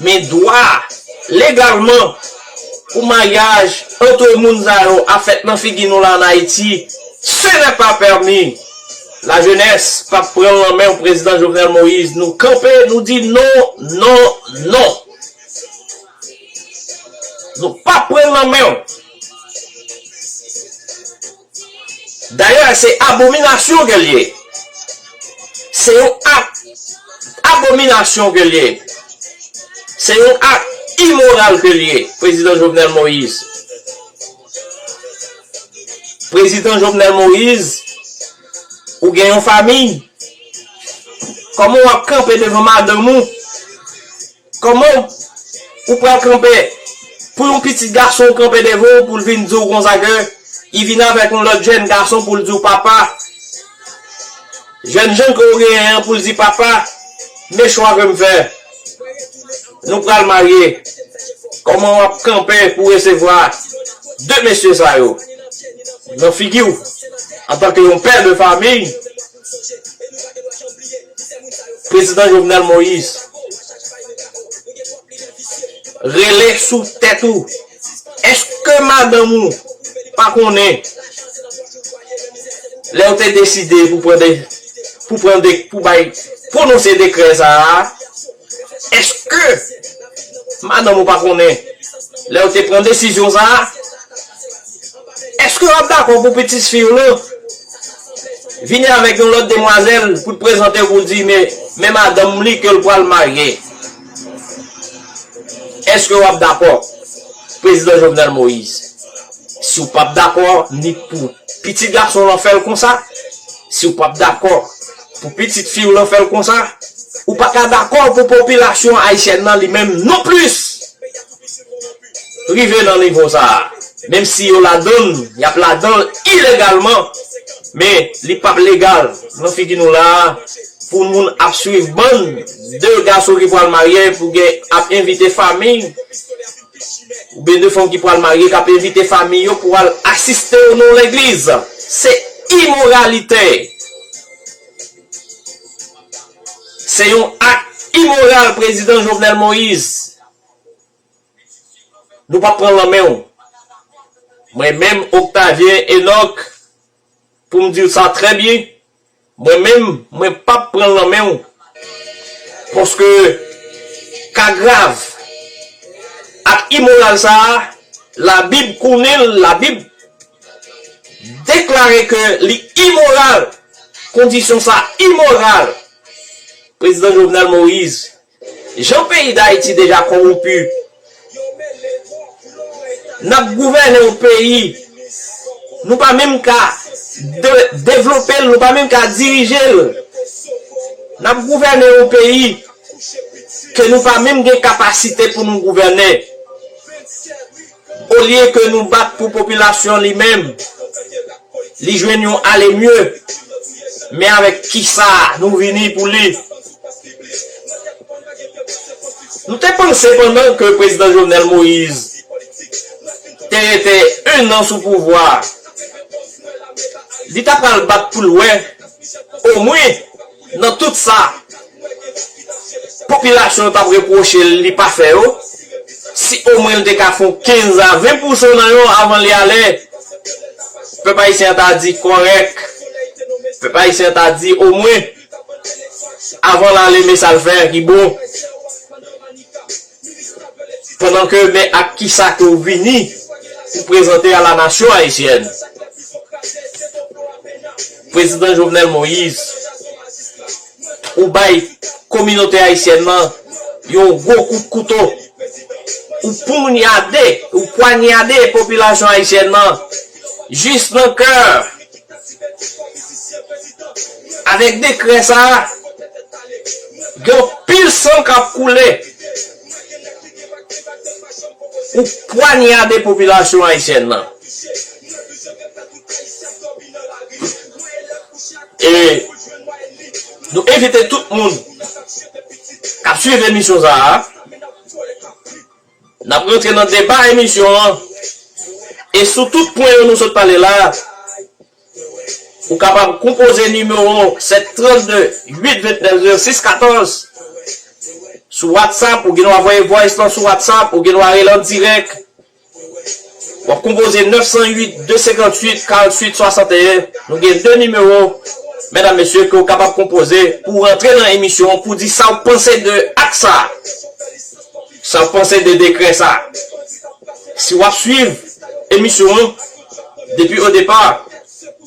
Men dwa, legalman, pou maryaj ant moun sa yo ap fèt nan figi nou la ann Ayiti, ce n'est pas permis. Lajenès p ap pran l nan men w, prezidan Jovenel Moïse. Nou kanpe, nou di non, non, non. Nou p ap pran l nan men w. Dayè, se abominasyon ke l ye. Se yon ak abominasyon ke l ye. Se yon ak imoral ke l ye, prezidan Jovenel Moïse. Prezidan Jovenel Moïse, ou gen yon fanmi. Kòman w ap kanpe devan madanm ou? Kòman Ou pral kanpe pou yon pitit gason kanpe devan w pou l vin di w konsa ke li vin avèk yon lòt jèn gason pou l di w papa. Jèn jan ke w genyen an pou l di papa, men chwa ke m fè. Nou pral marye. Kòman w ap kanpe pou resevwa de mesye sa yo nan figi w antanke yon pè de fanmi? Prezidan Jovenel Moïse, rele sou tèt ou. Èske madanm ou pa konnen lè w te deside pou pran de, pou pran de, pou bay, pwononse dekrè sa a? Èske madanm ou pa konnen lè w te pran desizyon sa a? Èske w ap dakò pou pitit fi w lan vini avèk yon lòt demwazèl pou l prezante w pou l di men, men madanm li ke l pral marye? Èske w ap dakò, Prezidan Jovenel Moïse? Si w p ap dakò ni pou pitit gason w lan fè l konsa, si w p ap dakò pou pitit fi w lan fè l konsa, ou pa ka dakò pou popilasyon ayisyèn nan li menm nonplis rive nan nivo sa a. Menm si yo ladann, y ap ladann ilegalman, men li p ap legal nan figi nou la a pou moun ap swiv bann de gason ki pral marye pou gen ap envite fanmi oubyen de fanm ki pral marye k ap envite fanmi yo pou al asiste yo nan legliz. Se imoralite. Se yon ak imoral, Prezidan Jovenel Moïse. Nou p ap pran l nan men w. Mwen menm, Octavien Enock, pou m di w sa trè byen, mwen menm, mwen p ap pran l nan men w. Paske ka grav ak imoral sa a, Labib konnen l, Labib deklare ke li imoral. Kondisyon sa imoral. Prezidan Jovenel Moïse, jan peyi Dayiti deja kowonpi, n ap gouvène yon peyi, nou pa menm ka de-, devlope l, nou pa menm ka dirije l. N ap gouvène yon peyi ke nou pa menm gen kapasite pou nou gouvène. Olye ke nou bat pou popilasyon li menm, li jwenn yon ale mye. Men avèk kisa nou vini pou li? Nou te panse pandan ke Prezidan Jovenel Moïse te rete en an sou pouvwa a, li ta pral bat pou l wè, omwen, nan tout sa popilasyon an t ap repwoche l li pa fè yo, si omwen l te ka fè yon kenz a ven pousan nan yo avan li ale, pèp ayisyen an ta di kòrèk. Pèp ayisyen an ta di omwen, avan l ale, men sa l fè ki bon. Pandan ke men ak kisa ke w vini pou prezante a la nasyon ayisyèn. Prezidan Jovenel Moïse, ou bay kominote ayisyèn nan yon gwo kout kouto. Ou ponyade, ou pwanyade popilasyon ayisyèn nan jis nan kè. Avèk dekrè sa a, gen anpil san k ap koule. Ou pwanyade popilasyon ayisyèn nan. E nou envite tout moun k ap swiv emisyon sa a. N ap rantre nan deba emisyon an. E sou tout pwen yo nou sot pale la, ou kapab konpoze nimewo sèt trannde, uit vennèf, zewo sis katòz. Sou WhatsApp, ou gen dwa voye voice lan sou WhatsApp, ou gen dwa rele an dirèk. W ap konpoze nèf san uit, de senkantuit, karantuit, swasanteyen. Nou gen de nimewo, medam, mesye, ke w kapab konpoze pou w rantre nan emisyon an, pou di sa w panse de ak sa. Sa w panse de dekrè sa. Si w ap swiv emisyon an depi o depa,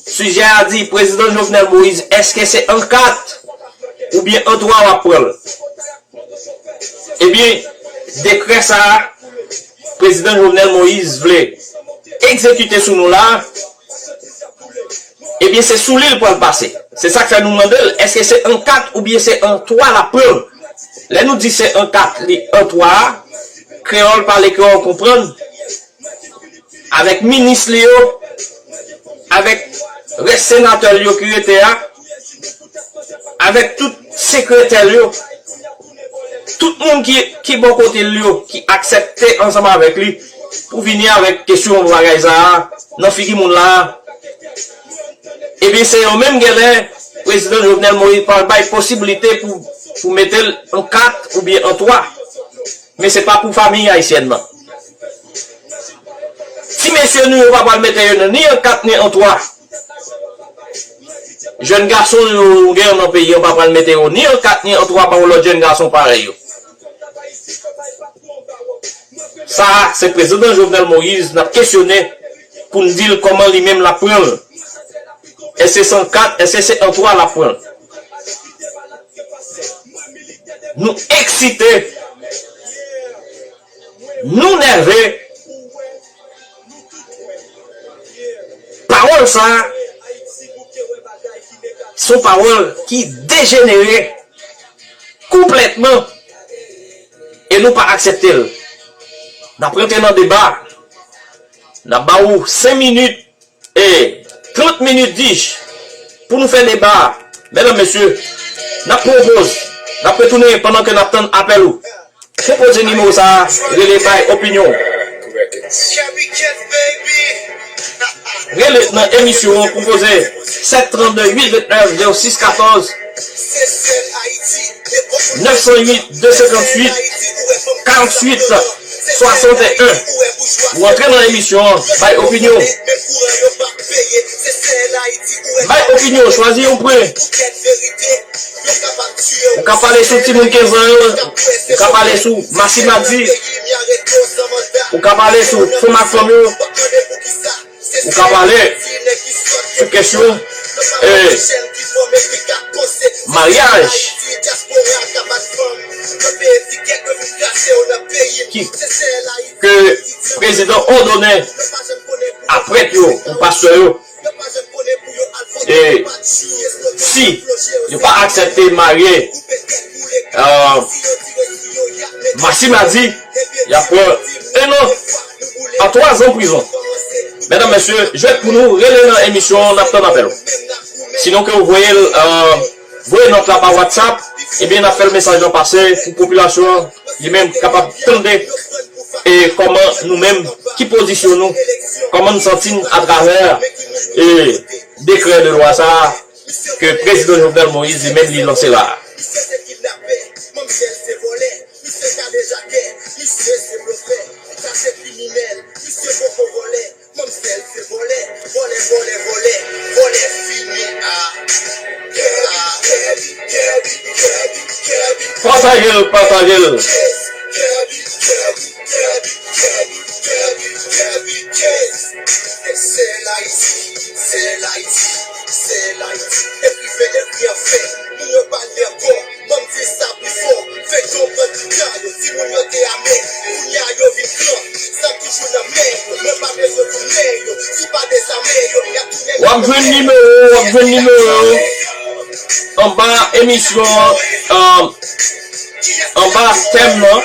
sijè a di, Prezidan Jovenel Moïse, èske se an kat oubyen an twa w ap pran l? Ebyen, dekrè sa a, Prezidan Jovenel Moïse vle egzekite sou nou la, ebyen, se sou li l pral pase. Se sa k fè nou mande l, èske se an kat oubyen se an twa l ap pran l? Lè nou di se an kat, li an twa a, kreyòl, pale kreyòl, konprann, avèk minis li yo, avèk rès senatè l yo ki rete a, avèk tout sekretè l yo, tout moun ki, ki bò kote l yo, ki aksepte ansanm avèk li pou vini avèk kesyon bagay sa a nan figi moun la a. Ebyen, se yo menm genlè, prezidan Jovenel Moïse pral bay posiblite pou, pou mete l an kat oubyen an twa. Men se pa pou fanmi ayisyèn nan. Ti mesye nou yo pa pral mete yo nan ni an kat ni an twa. Jèn gason yo nou gen nan peyi an pa pral mete yo ni an kat ni an twa ba yon lòt jèn gason parèy yo. Sa a, se prezidan Jovenel Moïse n ap kesyone pou n di l kòman li menm l ap pran l. Èske se an kat, èske se an twa l ap pran l? Nou eksite, nou nève. Pawòl sa a, se yon pawòl ki dejenere konplètman e nou pa aksepte l. N ap rantre nan deba. N ap ba ou senk minit e trant minit, dis, pou nou fè deba a. Medam, mesye, n ap pran yon poz. N ap retounen pandan ke n ap tann apèl ou. Konpoze nimewo sa a, rele bay opinyon. Rele nan emisyon an, konpoze sèt trannde uit vennèf zewo sis katòz, nèf san uit de senkantuit karantuit swasanteyen. Ou antre nan emisyon an, bay opinyon. Bay opinyon, chwazi yon pwen. Ou ka pale sou timoun kenz an yo, ou ka pale sou Masimadi, ou ka pale sou fanm ak fanm yo, ou ka pale sou kesyon, eh, maryaj ki, ke prezidan òdone a prèt yo ou pastè yo. E si yo pa aksepte marye, eh, Masimadi, y ap pran en an a twa zan prizon. Medam, mesye, jwèt pou nou, rele nan emisyon an, n ap tann apèl ou. Sinon ke ou voye l, eh, voye nòt la pa WhatsApp, ebyen n ap fè l mesaj lan pase pou popilasyon an li menm kapab tande e kòman nou menm, ki pozisyon nou, kòman n santi n atravè e dekrè de lwa sa a ke prezidan Jovenel Moïse li menm li lanse la a. Manmzèl se vòlè, vòlè, vòlè, vòlè, vòlè fini a. Pataje l, pataje l. Sèl Ayiti, sèl Ayiti, sèl Ayiti. Ekriven, ekri anfen, moun yo pa li ankò. Ban m di sa pi fò, feyton pran tout tan yo. Timoun yo te ame, kounye a yo vin gran. Zam toujou nan men yo, mwen pa bezwen tounen yo. Si w pa dezame yo, y ap tounen. W ap jwenn nimewo, w ap jwenn nimewo anba emisyon an, anba tèm nan,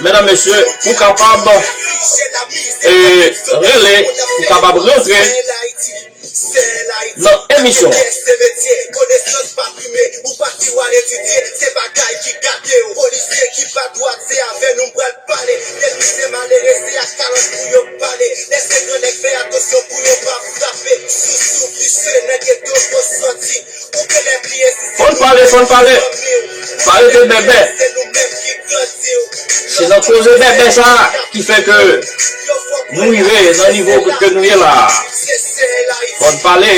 medam, mesye, pou kapab, eh, rele, pou kapab rantre nan emisyon an. Fò n pale, fò n pale. Pa rete bèbè. Se nan koze bèbè sa a ki fè ke nou rive nan nivo ke nou ye la a. Fò n pale.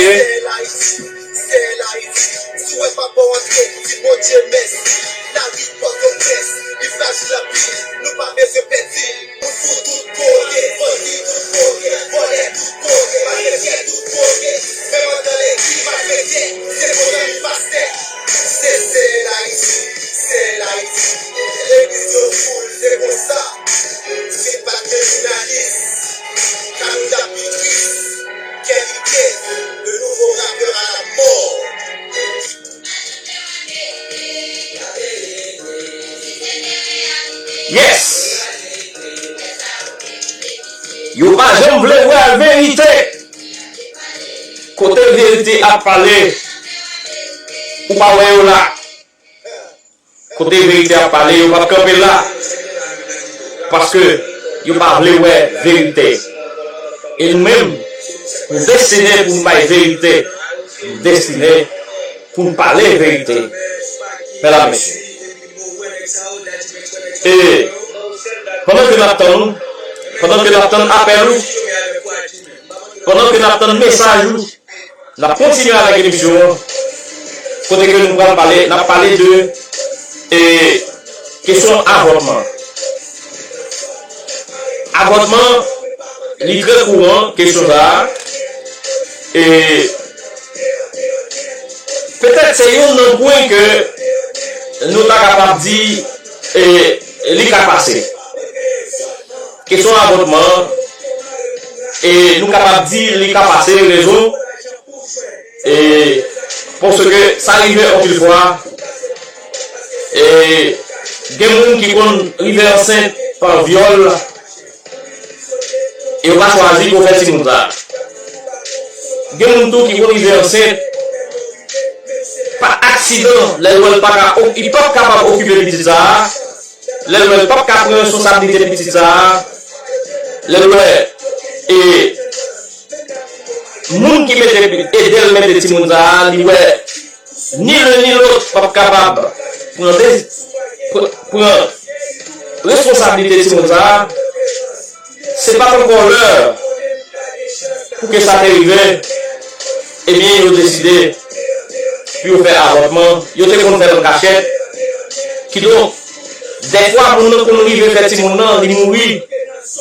Moun fou tout kote, bandi tout kote, vòlè tout kote, malfektè tout kote. Menm andan legliz malfektè, se kontan li pastè. Se sèl Ayiti, sèl Ayiti. Legliz yo foul, se konsa. Se pa tribinalis, ka nou t ap pi tris. Kèlke de nouvo rapè a la mò. Yes! Yo pa janm vle wè verite. Kote verite ap pale, ou pa wè yo la. Kote verite ap pale, yo p ap kanpe la. Paske yo pa vle wè verite. E nou menm, nou destine pou n bay verite. Nou destine pou n pale verite. Medam, mesye. E pandan ke n ap tann ou, pandan ke n ap tann apèl ou, pandan ke n ap tann mesaj ou, n ap kontinye avèk emisyon an. Kote ke nou pral pale, n ap pale de e, kesyon avòtman. Avòtman, li trè kouran, kesyon sa a. E petèt se youn nan pwen ke nou ta kapab di e, li ka pase. Kesyon avòtman, e nou kapab di li ka pase, rezon, e paske sa rive anpil fwa, e gen moun ki konn rive ansent pa vyòl, e yo pa chwazi pou fè timoun sa. Gen moun tou ki konn rive ansent pa aksidan, lè l wè l pa ka, li p ap kapab okipe pitit sa a, lè l wè l p ap ka pran responsablite pitit sa a, lè l wè e moun ki mete, ede l mete timoun sa a, li wè ni len ni lòt p ap kapab pran de, pr- pran responsablite timoun sa a, se pa t ankò lè pou ke sa te rive, ebyen, yo deside pou yo fè avòtman. Yo te konn fè l an kachèt. Kidonk, dèfwa, moun nan konn rive fè timoun nan, li mouri,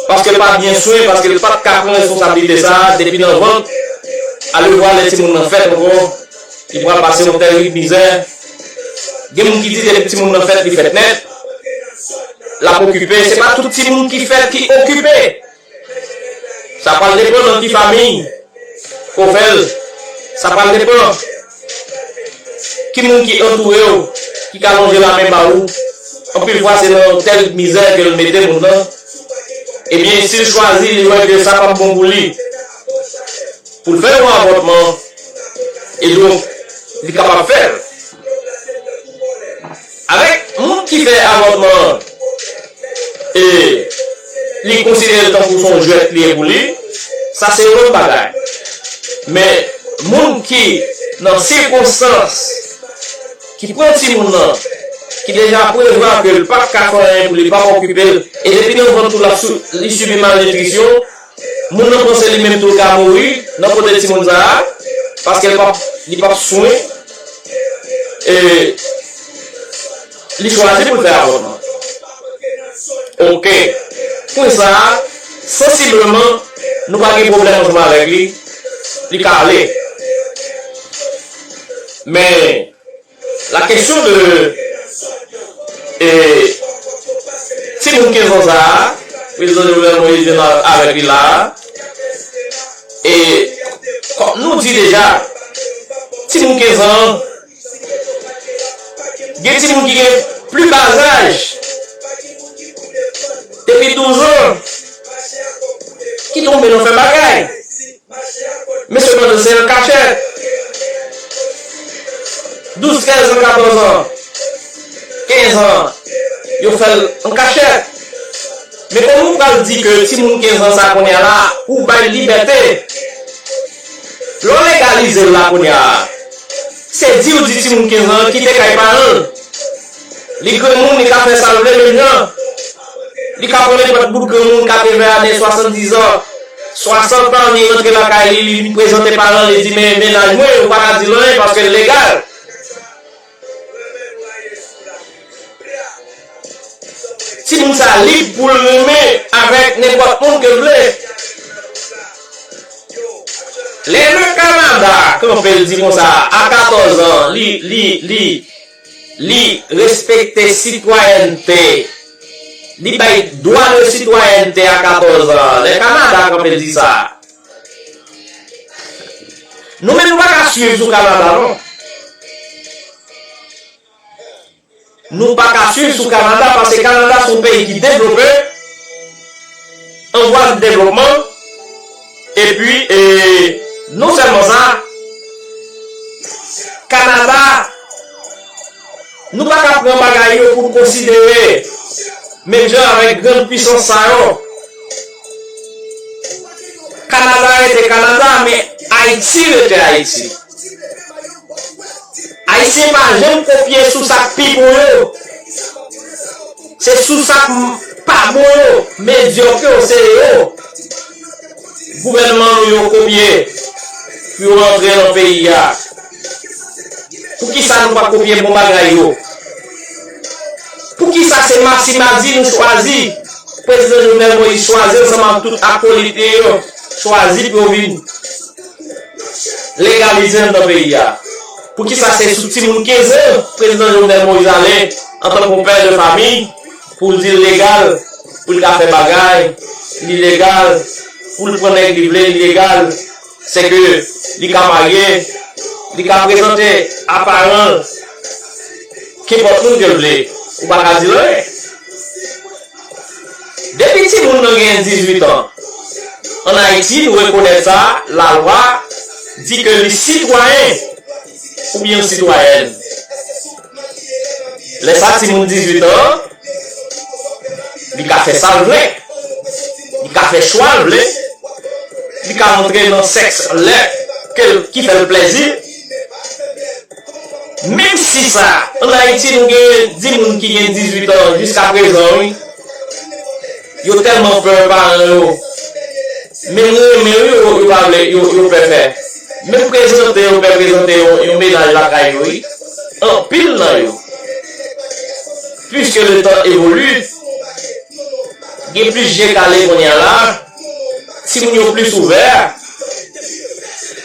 paske l pa byen swen, paske l pa t ka pran responsablite sa a depi nan vant. Alevwa, lè timoun nan fèt ankò, li pral pase yon tèrib mizè. Gen moun ki di depi timoun nan fèt, li fèt nèt. L ap okipe. Se pa tout timoun ki fèt ki okipe. Sa pral depann nan ki fanmi ke w fè l. Sa pral depann ki moun ki antoure w, ki ka lonje lamen ba ou. Anpil fwa, se nan yon tèl mizè ke l mete moun nan. Ebyen, si l chwazi, li wè ke sa p ap bon pou li, pou l fè yon avòtman, e donk, li kapab fè l. Avèk moun ki fè avòtman an, e li konsidere l tankou se yon jwèt li ye pou li, sa se yon lòt bagay. Men, moun ki nan sikonstans, ki pran timoun nan, ki deja prevwa ke l p ap ka fè anyen pou li, p ap okipe l, e depi nan vant ou l ap sou- li sibi malnitrisyon, moun nan panse li menm tou l ka mouri nan kote timoun sa a, paske l p ap, li p ap swen, e li chwazi pou l fè avòtman. Oke. Pwen sa a, sansibleman, nou pa gen pwoblèm ansanm avèk li, li ka ale. Men, la kesyon de e, timoun kenz an sa a, prezidan Jovenel Moïse vin a- avèk li la a, e kòm nou di deja, timoun kenz an, gen timoun ki gen pli ba zaj, depi douz an, ki tonbe nan fè bagay. Mesye, pandan se an kachèt, douz, trèz an, katòz an, kenz an, yo fè l an kachèt. Men kòman ou pral di ke timoun kenz an sa a kounye a la, ou bay libète, lè w legalize l la kounye a, se di ou di timoun kenz an kite kay paran l. Li granmoun, li ka fè sa l vle menm jan. Li ka pran nenpòt bout granmoun, katreven ane, swasanndizan, swasant an, li rantre lakay li, li prezante paran l, li di, men mennaj mwen, ou pa ka di l anyen paske l legal. Timoun sa lib pou l renmen avèk nenpòt moun ke l vle. Lè le Kanada kanpe, l di konsa, a katòz an, li, li, li, li respekte sitwayènte, li bay dwa de sitwayènte a katòz an. Lè Kanada kanpe, l di sa. Nou menm, nou pa ka swiv sou Kanada, non. Nou pa ka swiv sou Kanada, paske Kanada se yon peyi ki devlope, an vwa de devlopman, Epi, e, non sèlman sa, Kanada, nou pa ka pran bagay yo pou n konsidere, menm jan avèk grann pisans sa yo. Kanada rete Kanada, men Ayiti rete Ayiti. Ayisyen pa janm kopye sou sa k pi bon yo. Se sou sa k pa bon yo, medyòk yo, se yo gouvènman nou yo kopye pou yo rantre nan peyi a. Poukisa nou pa kopye bon bagay yo? Poukisa se Masimadi nou chwazi, prezidan Jovenel Moïse chwazi ansanm ak tout akolit li yo, chwazi pou yo vin legalize anndan peyi a? Poukisa se sou timoun kenz an prezidan Jovenel Moïse ale antanke yon pè de famiy pou l di l legal pou l ka fè bagay, li legal pou l pran nèg li vle, li legal, se ke li ka marye, li ka prezante aparan l kenpòt moun ke l vle, ou pa ka di l anyen. Depi timoun nan gen dizuit an, ann Ayiti, nou rekonèt sa, lalwa di ke li sitwayen oubyen sitwayèn. Lè sa, timoun dizuit an, li ka fè sa l vle, li ka fè chwa l vle, li ka antre nan sèks lè ke l, ki fè l plèzi. Menm si sa, ann Ayiti, nou gen di moun ki gen dizuit an jiska prezan, wi. Yo tèlman pè paran yo. Menm renmen, wi, yo, yo pa vle, yo, yo pè fè. Menm prezante, yo pè prezante yon, yon mennaj lakay yo, wi. Anpil nan yo. Puisque le temps évolue, gen plis je kale kounye a la, timoun yo plis ouvè.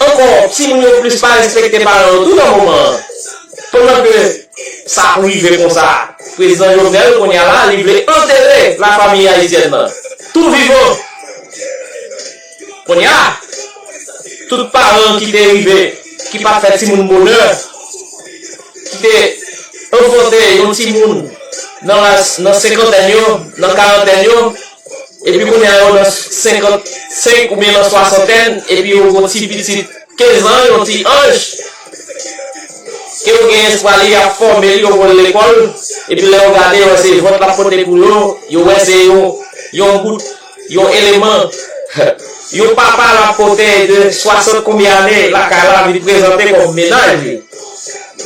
Ankò, timoun yo plis pa respekte paran yo tou nan moman an. Pandan ke sa rive konsa, prezidan Jovenel kounye a la, li vle antere lafanmi ayisyèn nan tou vivan. Kounye a, tout paran ki te rive, ki pa t fè timoun bonè, ki te anfante yon timoun nan laj, nan senkantèn yo, nan karantèn yo, epi kounye a yo nan senkannsenk oubyen nan swasantèn, epi yo gon ti pitit kenz an, yon ti anj, ke yo gen espwa li ap fòme li, yo voye l lekòl, epi lè yo gade, yo wè se vant l ap pote pou yo, yo wè se yon, yon bout, yon eleman, yon papa l ap pote de swasant konbyen ane lakay la vin prezante kòm mennaj li,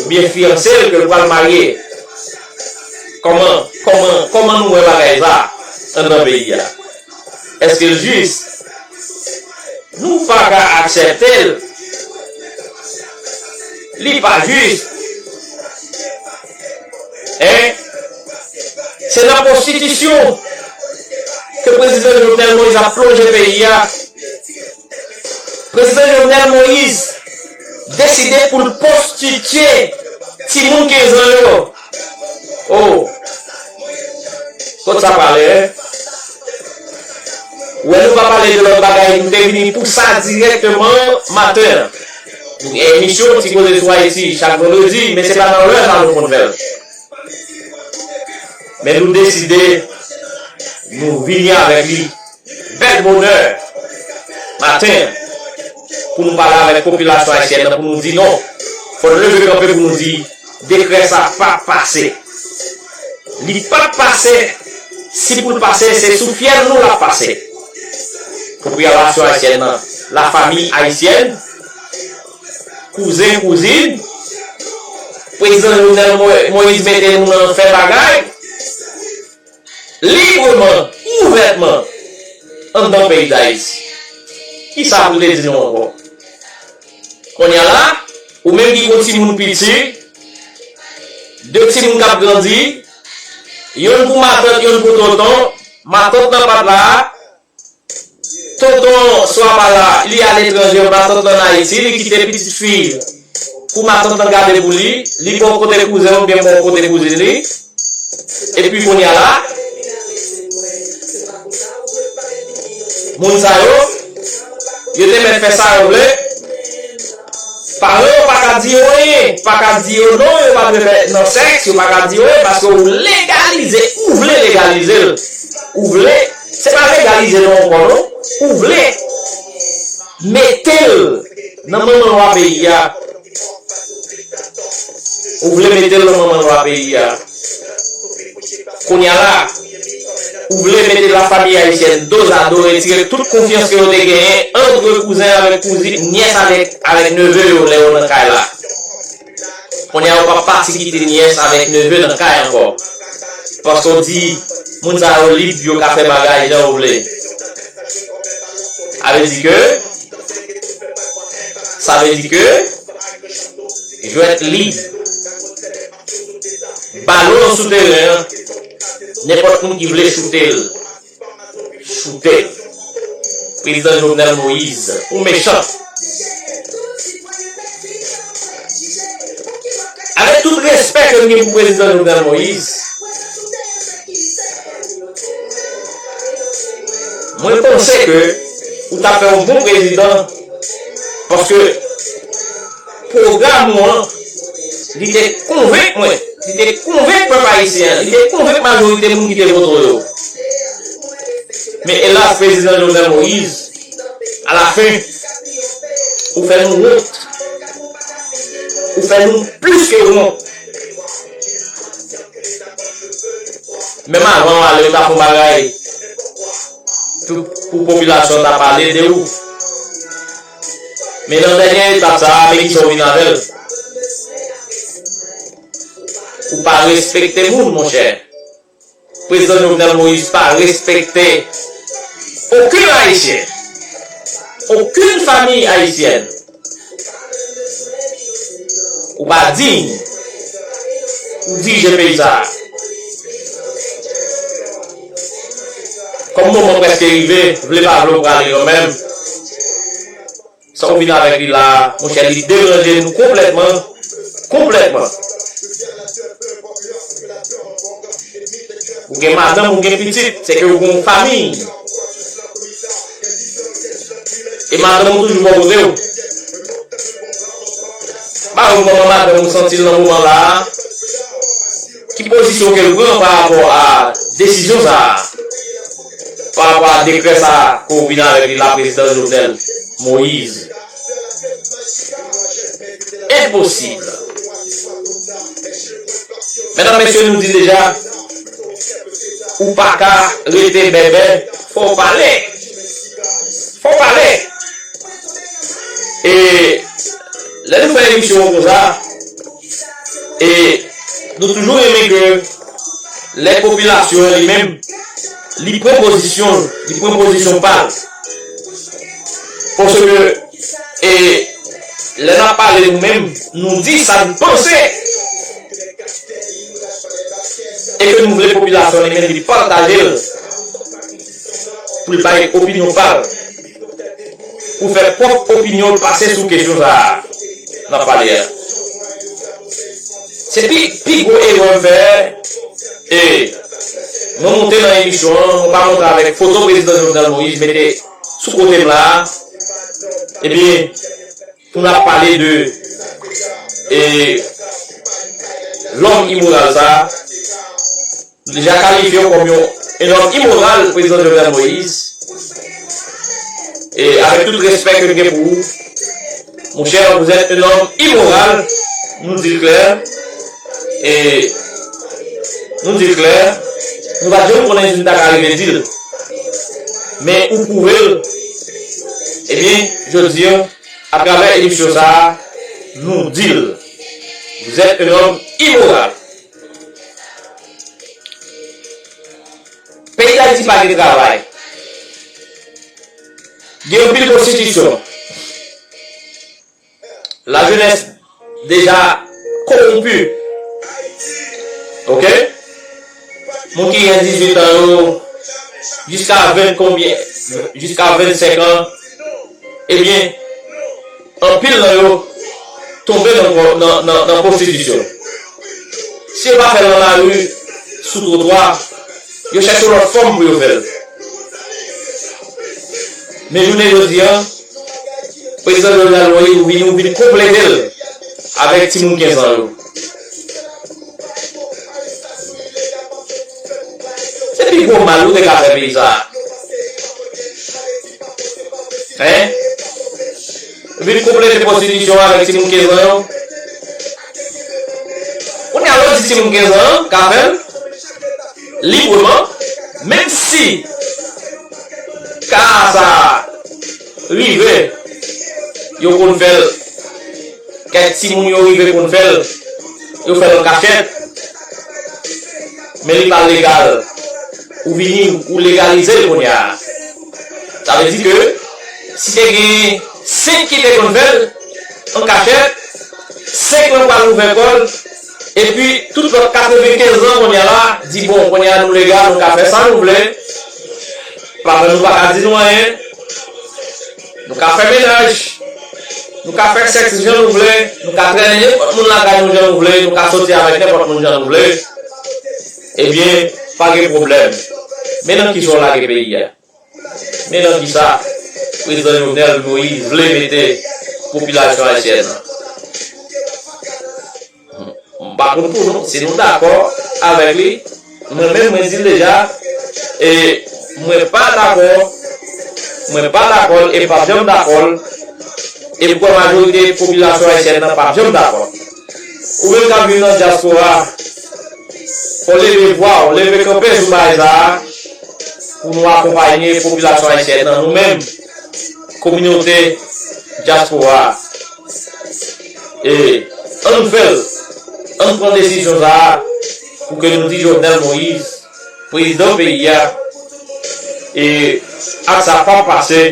oubyen fiyanse l ke l pral marye. Kòman, kòman, kòman nou wè bagay sa anndan peyi a? Èske l jis? Nou pa ka aksepte l. Li pa jis. Hein? Se nan konstitisyon ke prezidan Jovenel Moïse ap plonje peyi a. Prezidan Jovenel Moïse deside pou l pwostitye timoun kenz an yo. Oh! Kot sa prale, hein? Ou wè, nou pa pale de lòt bagay, nou te vini pou sa dirèkteman maten an. Nou gen emisyon Ti Koze sou Ayiti chak vandredi, men se pa nan lè sa nou konn fè l. Men nou deside, nou vini avèk li bèl bonè maten an pou nou pale avèk popilasyon ayisyèn nan, pou nou di non. Fò n leve kanpe pou nou di dekrè sa p ap pase. Li p ap pase. Si pou l pase, se sou fyèl nou l ap pase. Popilasyon ayisyèn nan, lafanmi ayisyèn, kouzen, kouzin, prezidan Jovenel Mo-, Moïse mete nou nan fè bagay libreman, ouvètman, anndan peyi Dayiti. Kisa pou te di nou ankò? Kounye a la, ou menm ki gon timoun piti, de timoun k ap grandi, yonn pou matant, yonn pou tonton, matant nan pa t la, tonton swa pa la, li aletranje, matant nan Ayiti, li kite pitit fi pou matant nan gade pou li, li pa w kote kouzen oubyen pa w kote kouzin li. Epi kounye a la, moun sa yo, yo te mèt fè sa yo vle. Paran yo pa ka di yo anyen, pa ka di yo non, yo pa dwe fè nan sèks, yo pa ka di yo anyen, paske ou legalize, ou vle legalize l. Ou vle, se pa legalize non ankò non, ou vle. mete l nan manman lwa peyi a. Ou vle mete l nan manman lwa peyi a. Kounye a la, ou vle mete lafanmi ayisyèn dozado, retire tout konfyans ke yo te genyen ant kouzen avèk kouzin, nyès avèk, avèk neve yo lè yo nan kay la. Kounye a, yo p ap pati kite nyès avèk neve nan kay ankò. Paske w di, moun sa yo lib, yo ka fè bagay jan yo vle. Sa vle di ke, sa vle di ke, jwèt lib. Balon an sou teren an, nenpòt moun ki vle choute l. Choute l. Prezidan Jovenel Moïse, ou mechan. Avèk tout respè ke m gen pou prezidan Jovenel Moïse, mwen panse ke ou t ap fè yon bon prezidan, paske pwogram ou an, li te konvenk mwen, li te konvenk pèp ayisyen an, li te konvenk majorite moun ki te vote w yo. Men elas, prezidan Jovenel Moïse, alafen, ou fè nou wont. Ou fè nou plis ke wont. Menm avan w ale, ou ta fè yon bagay pou, pou popilasyon ta pale de ou. Men nan dènye etap sa a, men kisa w vin avè l. Ou pa respekte moun, monchè. Prezidan Jovenel Moïse pa respekte okenn Ayisyen, okenn fanmi ayisyèn. Ou pa diy pou dirije peyi sa a. Kòm moman prèske rive, vle pa vle w prale kanmenm. Sa w vin avèk li la a, monchè, li deranje nou konplètman. Konplètman. Ou gen madanm, ou gen pitit, se ke ou gen yon fanmi. E madanm ou toujou bò kote w. Ba ou kòman madanm ou santi l nan moman la a. Ki pozisyon ke l pran pa rapò a desizyon sa a? Pa rapò a dekrè sa a ke w vin avèk li la, prezidan Jovenel Moïse. Enposib. Medam, mesye, nou di deja, ou pa ka rete bèbè, fò w pale. Fò w pale. E lè nou fè emisyon konsa, e nou toujou renmen ke lè popilasyon an li menm, li pran pozisyon, li pran pozisyon pa l. Paske, e, lè n ap pale nou menm, nou di sa n panse. E ke nou vle popilasyon li menm li pataje l pou l bay opinyon pa l. Pou fè pwòp opinyon l pase sou kesyon sa a n ap pale a. Se pi, pi gwo erè m fè, e, mwen monte nan emisyon an, mwen pa monte avèk foto prezidan Jovenel Moïse mete sou kote m la a, ebyen, pou n ap pale de, e, lòm imoral sa a, nou deja kalifye w kòm yon, yon nonm imoral, prezidan Jovenel Moïse. E avèk tout respè ke m gen pou ou, monchè, vous êtes un homme immoral, nou di l klè. E nou di l klè, nou pa t janm konnen si n ta ka rive di l. Men ou pwouve l. Ebyen, jodi a, atravè emisyon sa a, nou di l, vous êtes un homme immoral. Peyi Dayiti pa gen travay. Gen anpil pwostitisyon. Lajenès deja kowonpi. Oke? Moun ki gen dizuit an yo, jiska ven konbyen, jiska vennsenk an, ebyen, anpil nan yo tonbe nan, nan, nan, nan pwostitisyon. Si yo pa fè l nan lari, sou twotwa, yo chèche lòt fòm pou yo fè l. Men jounen jodi a, prezidan Jovenel Moïse, ou vini, ou vin konplete l avèk timoun kenz an yo. Se pi gwo mal ou te ka fè peyi sa a. Hein? Vin konplete pwostitisyon an avèk timoun kenz an yo. Kounye a, lè w di timoun kenz an an ka fè l libreman, menm si ka sa rive, yo konn fè l. Kèk timoun yo rive konn fè l, yo fè l an kachèt, men li pa legal. Ou vini, ou legalize l kounye a. Sa vle di ke si te gen senk ki te konn fè l an kachèt, senk lan pral ouvè kò l, epi tout lòt katrevenkenz lan kounye a la di, bon, kounye a nou legal, nou ka fè sa nou vle, paran nou pa ka di nou anyen. Nou ka fè mennaj, nou ka fè sèks jan nou vle, nou ka trennen nenpòt moun lakay nou jan nou vle, nou ka soti avèk nenpòt moun jan nou vle. Ebyen, pa gen pwoblèm. Men nan kisa w lage peyi a? Men nan kisa Prezidan Jovenel Moïse vle mete popilasyon ayisyèn nan? M pa konn pou nou, si nou dakò avèk li, mwen menm, mwen di l deja, e mwen pa dakò, mwen pa dakò l, e m p ap janm dakò l, e m kwè majorite popilasyon ayisyèn nan p ap janm dakò. Ou menm k ap viv nan dyaspora, fò w leve vwa w, leve kanpe sou bagay sa a, pou nou akonpaye popilasyon ayisyèn nan, nou menm, kominote dyaspora a. E ann fè l, ann pran desizyon sa a, pou ke nou di Jovenel Moïse, prezidan peyi a, e ak sa p ap pase,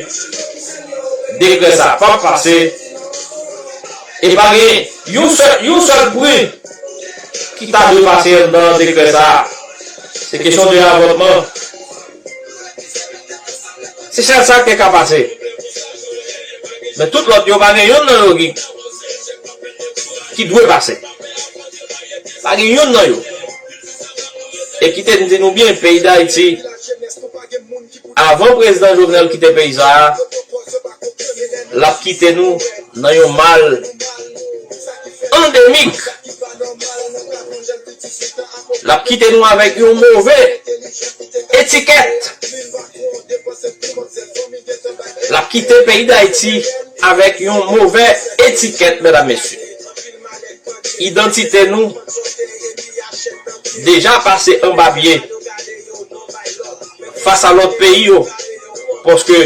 dekrè sa p ap pase, e pa gen yon sèl, yon sèl pwen ki ta dwe pase anndan dekrè sa a. Se kesyon de avòtman. Se sèl sa ki te ka pase. Men tout lòt yo pa gen youn nan yo ki, ki dwe pase. Pa gen youn nan yo. E kite m di nou byen, peyi Dayiti, avan prezidan Jovenel kite peyi sa a, l ap kite nou nan yon mal andemik. L ap kite nou avèk yon move etikèt. L ap kite peyi Dayiti avèk yon move etikèt, medam, mesye. Idantite nou deja pase anba pye fas a lòt peyi yo, paske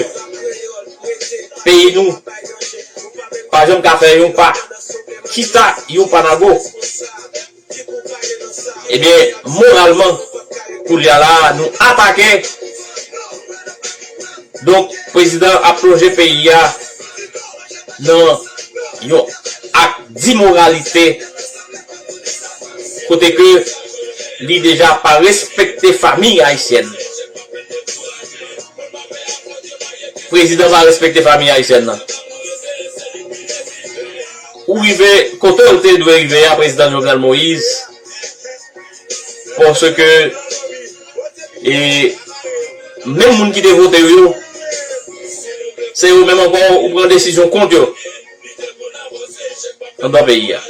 peyi nou pa janm ka fè yon pa, kita yon pa nan go. Ebyen, moralman, koulye a la, nou atake. Donk, prezidan ap plonje peyi a nan yon ak dimoralite, kote ke li deja pa respekte fanmi ayisyèn. Prezidan pa respekte fanmi ayisyèn nan. Ou rive kote w te dwe rive a, prezidan Jovenel Moïse, paske, e, menm moun ki te vote w yo, se yo menm ankò ou pran desizyon kont yo anndan peyi a.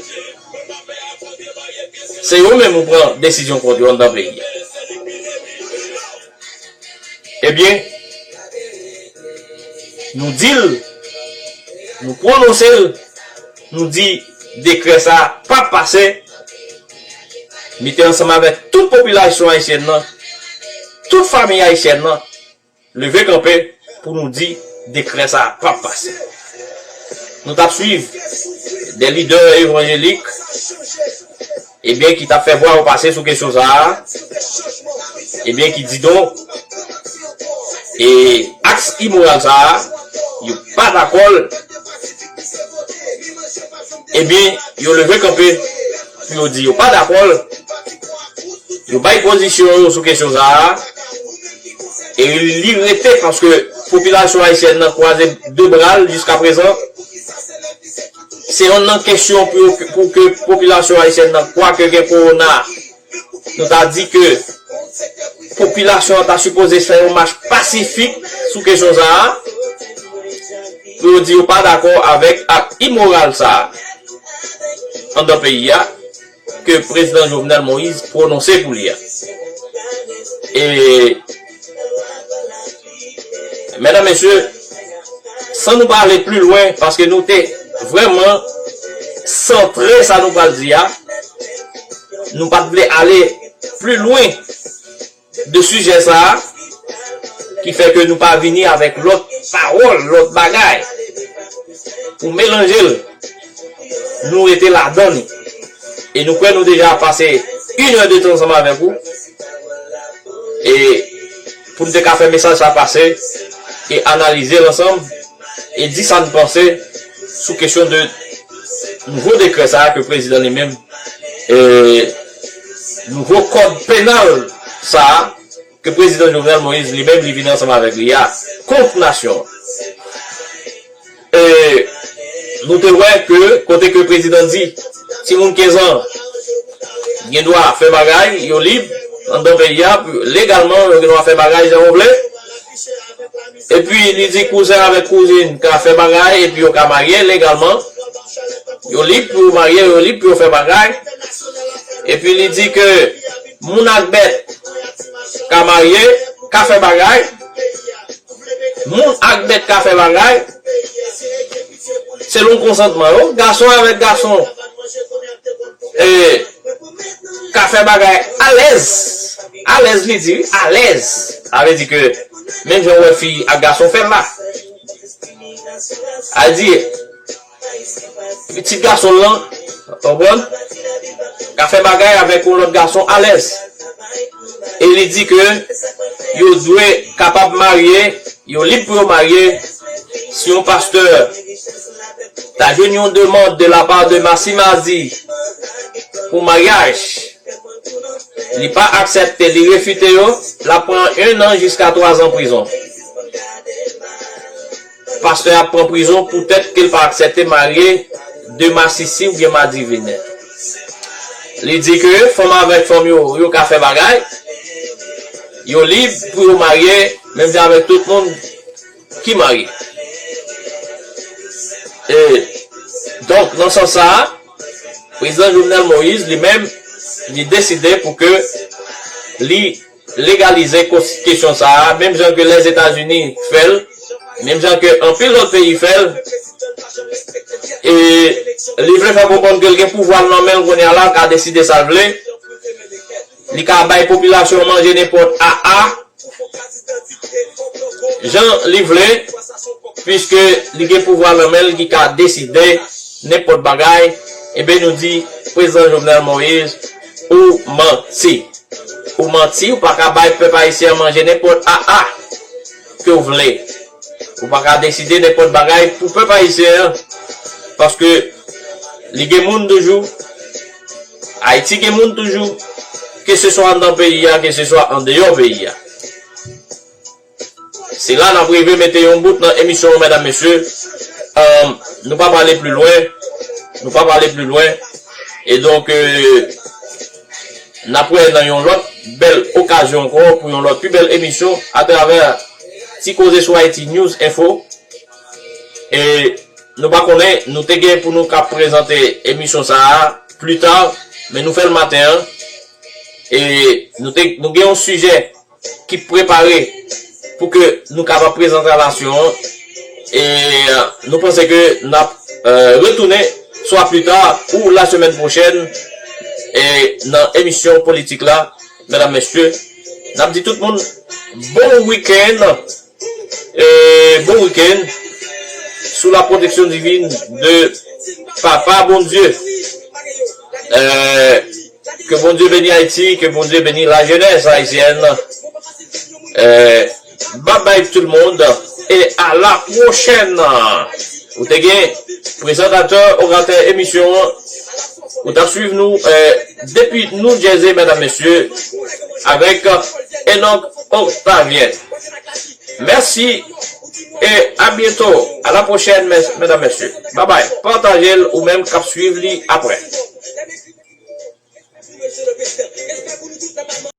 Se yo menm ou pran desizyon kont yo anndan peyi a. Ebyen, nou di l, nou pwononse l, nou di dekrè sa a p ap pase, mete ansanm avèk tout popilasyon ayisyèn nan, tout fanmi ayisyèn nan, leve kanpe pou nou di dekrè sa a p ap pase. Nou t ap swiv de lidè evanjelik, ebyen, ki t ap fè vwa yo pase sou kesyon sa a, ebyen, ki di donk, e aks imoral sa a, yo pa dakò l, ebyen, yo leve kanpe pou yo di yo pa dakò l, yo bay pozisyon yo sou kesyon sa a, e li rete paske popilasyon ayisyèn nan kwaze de bra l jiskaprezan. Se youn nan kesyon pou, pou ke popilasyon ayisyèn nan kwè ke gen kowona. Nou ta di ke popilasyon an ta sipoze fè yon mach pasifik sou kesyon sa a, pou yo di yo pa dakò avèk ak imoral sa a anndan peyi a, ke prezidan Jovenel Moïse pwononse pou li a. E, medam, mesye, Ann nou pa ale pli lwen, paske nou te vrèman santre sa nou pral di a. Nou pa t vle ale pli lwen de sijè sa a, ki fè ke nou pa vini avèk lòt pawòl, lòt bagay pou melanje l. Nou rete ladan li. E nou kwè nou deja pase inèdtan ansanm avèk ou. E pou n te ka fè mesaj sa pase e analize l ansanm e di sa n panse sou kesyon de nouvo dekrè sa a ke prezidan li menm, e nouvo kòd penal sa a ke prezidan Jovenel Moïse li menm li vin ansanm avèk li a kont nasyon an. E nou te wè ke kote ke prezidan di timoun kenz an gen dwa fè bagay, yo lib anndan peyi a, legalman yo gen dwa fè bagay jan yo vle. Epi li di kouzen avèk kouzin ka fè bagay epi yo ka marye legalman. Yo lib pou yo marye, yo lib pou yo fè bagay. Epi li di ke moun ak bèt ka marye, ka fè bagay. Moun ak bèt ka fè bagay selon konsantman yo. Gason avèk gason, e, ka fè bagay alèz. Alèz li di, wi, alèz. Sa vle di ke menm jan w wè fi ak gason fè l la. A di, pitit gason l lan, w konprann, ka fè bagay avèk yon lòt gason alèz. E li di ke yo dwe kapab marye, yo lib pou yo marye. Si yon pastè ta jwenn yon demann de la part de Massi Mazzi pou maryaj, li pa aksepte, li refite yo, l ap pran un an jiska twa zan prizon. Pastè a pran prizon poutèt ke l pa aksepte marye de masisi oubyen madivine. Li di ke fanm avèk fanm yo, yo ka fè bagay, yo lib pou yo marye, menm jan avèk tout moun ki marye. E, donk, nan sans sa a, prezidan Jovenel Moïse, li menm, li deside pou ke li legalize kos-, kesyon sa a, menm jan ke Lèzetazini fè l, menm jan ke anpil lòt peyi fè l. E li vle fè konprann ke l gen pouvwa l nan men l kounye a la, l ka deside sa l vle. Li ka bay popilasyon an manje nenpòt aa jan li vle, piske li gen pouvwa nan men l ki ka deside nenpòt bagay. Ebyen, nou di, prezidan Jovenel Moïse, ou manti. Ou manti, ou pa ka bay pèp ayisyen an manje nenpòt aa ke w vle. Ou pa ka deside nenpòt bagay pou pèp ayisyen an, paske li gen moun toujou. Ayiti gen moun toujou, keseswa anndan peyi a, keseswa andeyò peyi a. Se la n ap rive mete yon bout nan emisyon an, medam, mesye. Ahn, nou pa prale pli lwen. Nou pa prale pli lwen. E donk, euh, n ap wè nan yon lòt bèl okazyon ankò pou yon lòt pi bèl emisyon atravè Ti Koze sou Ayiti News Info. E nou pa konnen, nou te gen pou nou ka prezante emisyon sa a pli ta, men nou fè l maten an. E nou te, nou gen yon sijè ki prepare pou ke nou kapab prezante a nasyon an. E, euh, nou panse ke n ap, euh, retounen swa pli ta ou la semèn pwochèn, e, nan emisyon politik la, medam, mesye. N ap di tout moun bon wikenn, e, bon wikenn sou la pwoteksyon divin de Papa Bondye. Euh, Ke Bondye beni Ayiti, ke Bondye beni lajenès ayisyèn. Euh, bye bye tout le monde et à la prochaine. Ou te gen prezantatè, oratè emisyon an. Ou t ap swiv nou, euh, depi New Jersey, medam, mesye, avèk Enoch Octavien. Mèsi e a byento. A la pwochèn, mès-, medam, mesye. Bye bye. Pataje l ou menm k ap swiv li apre.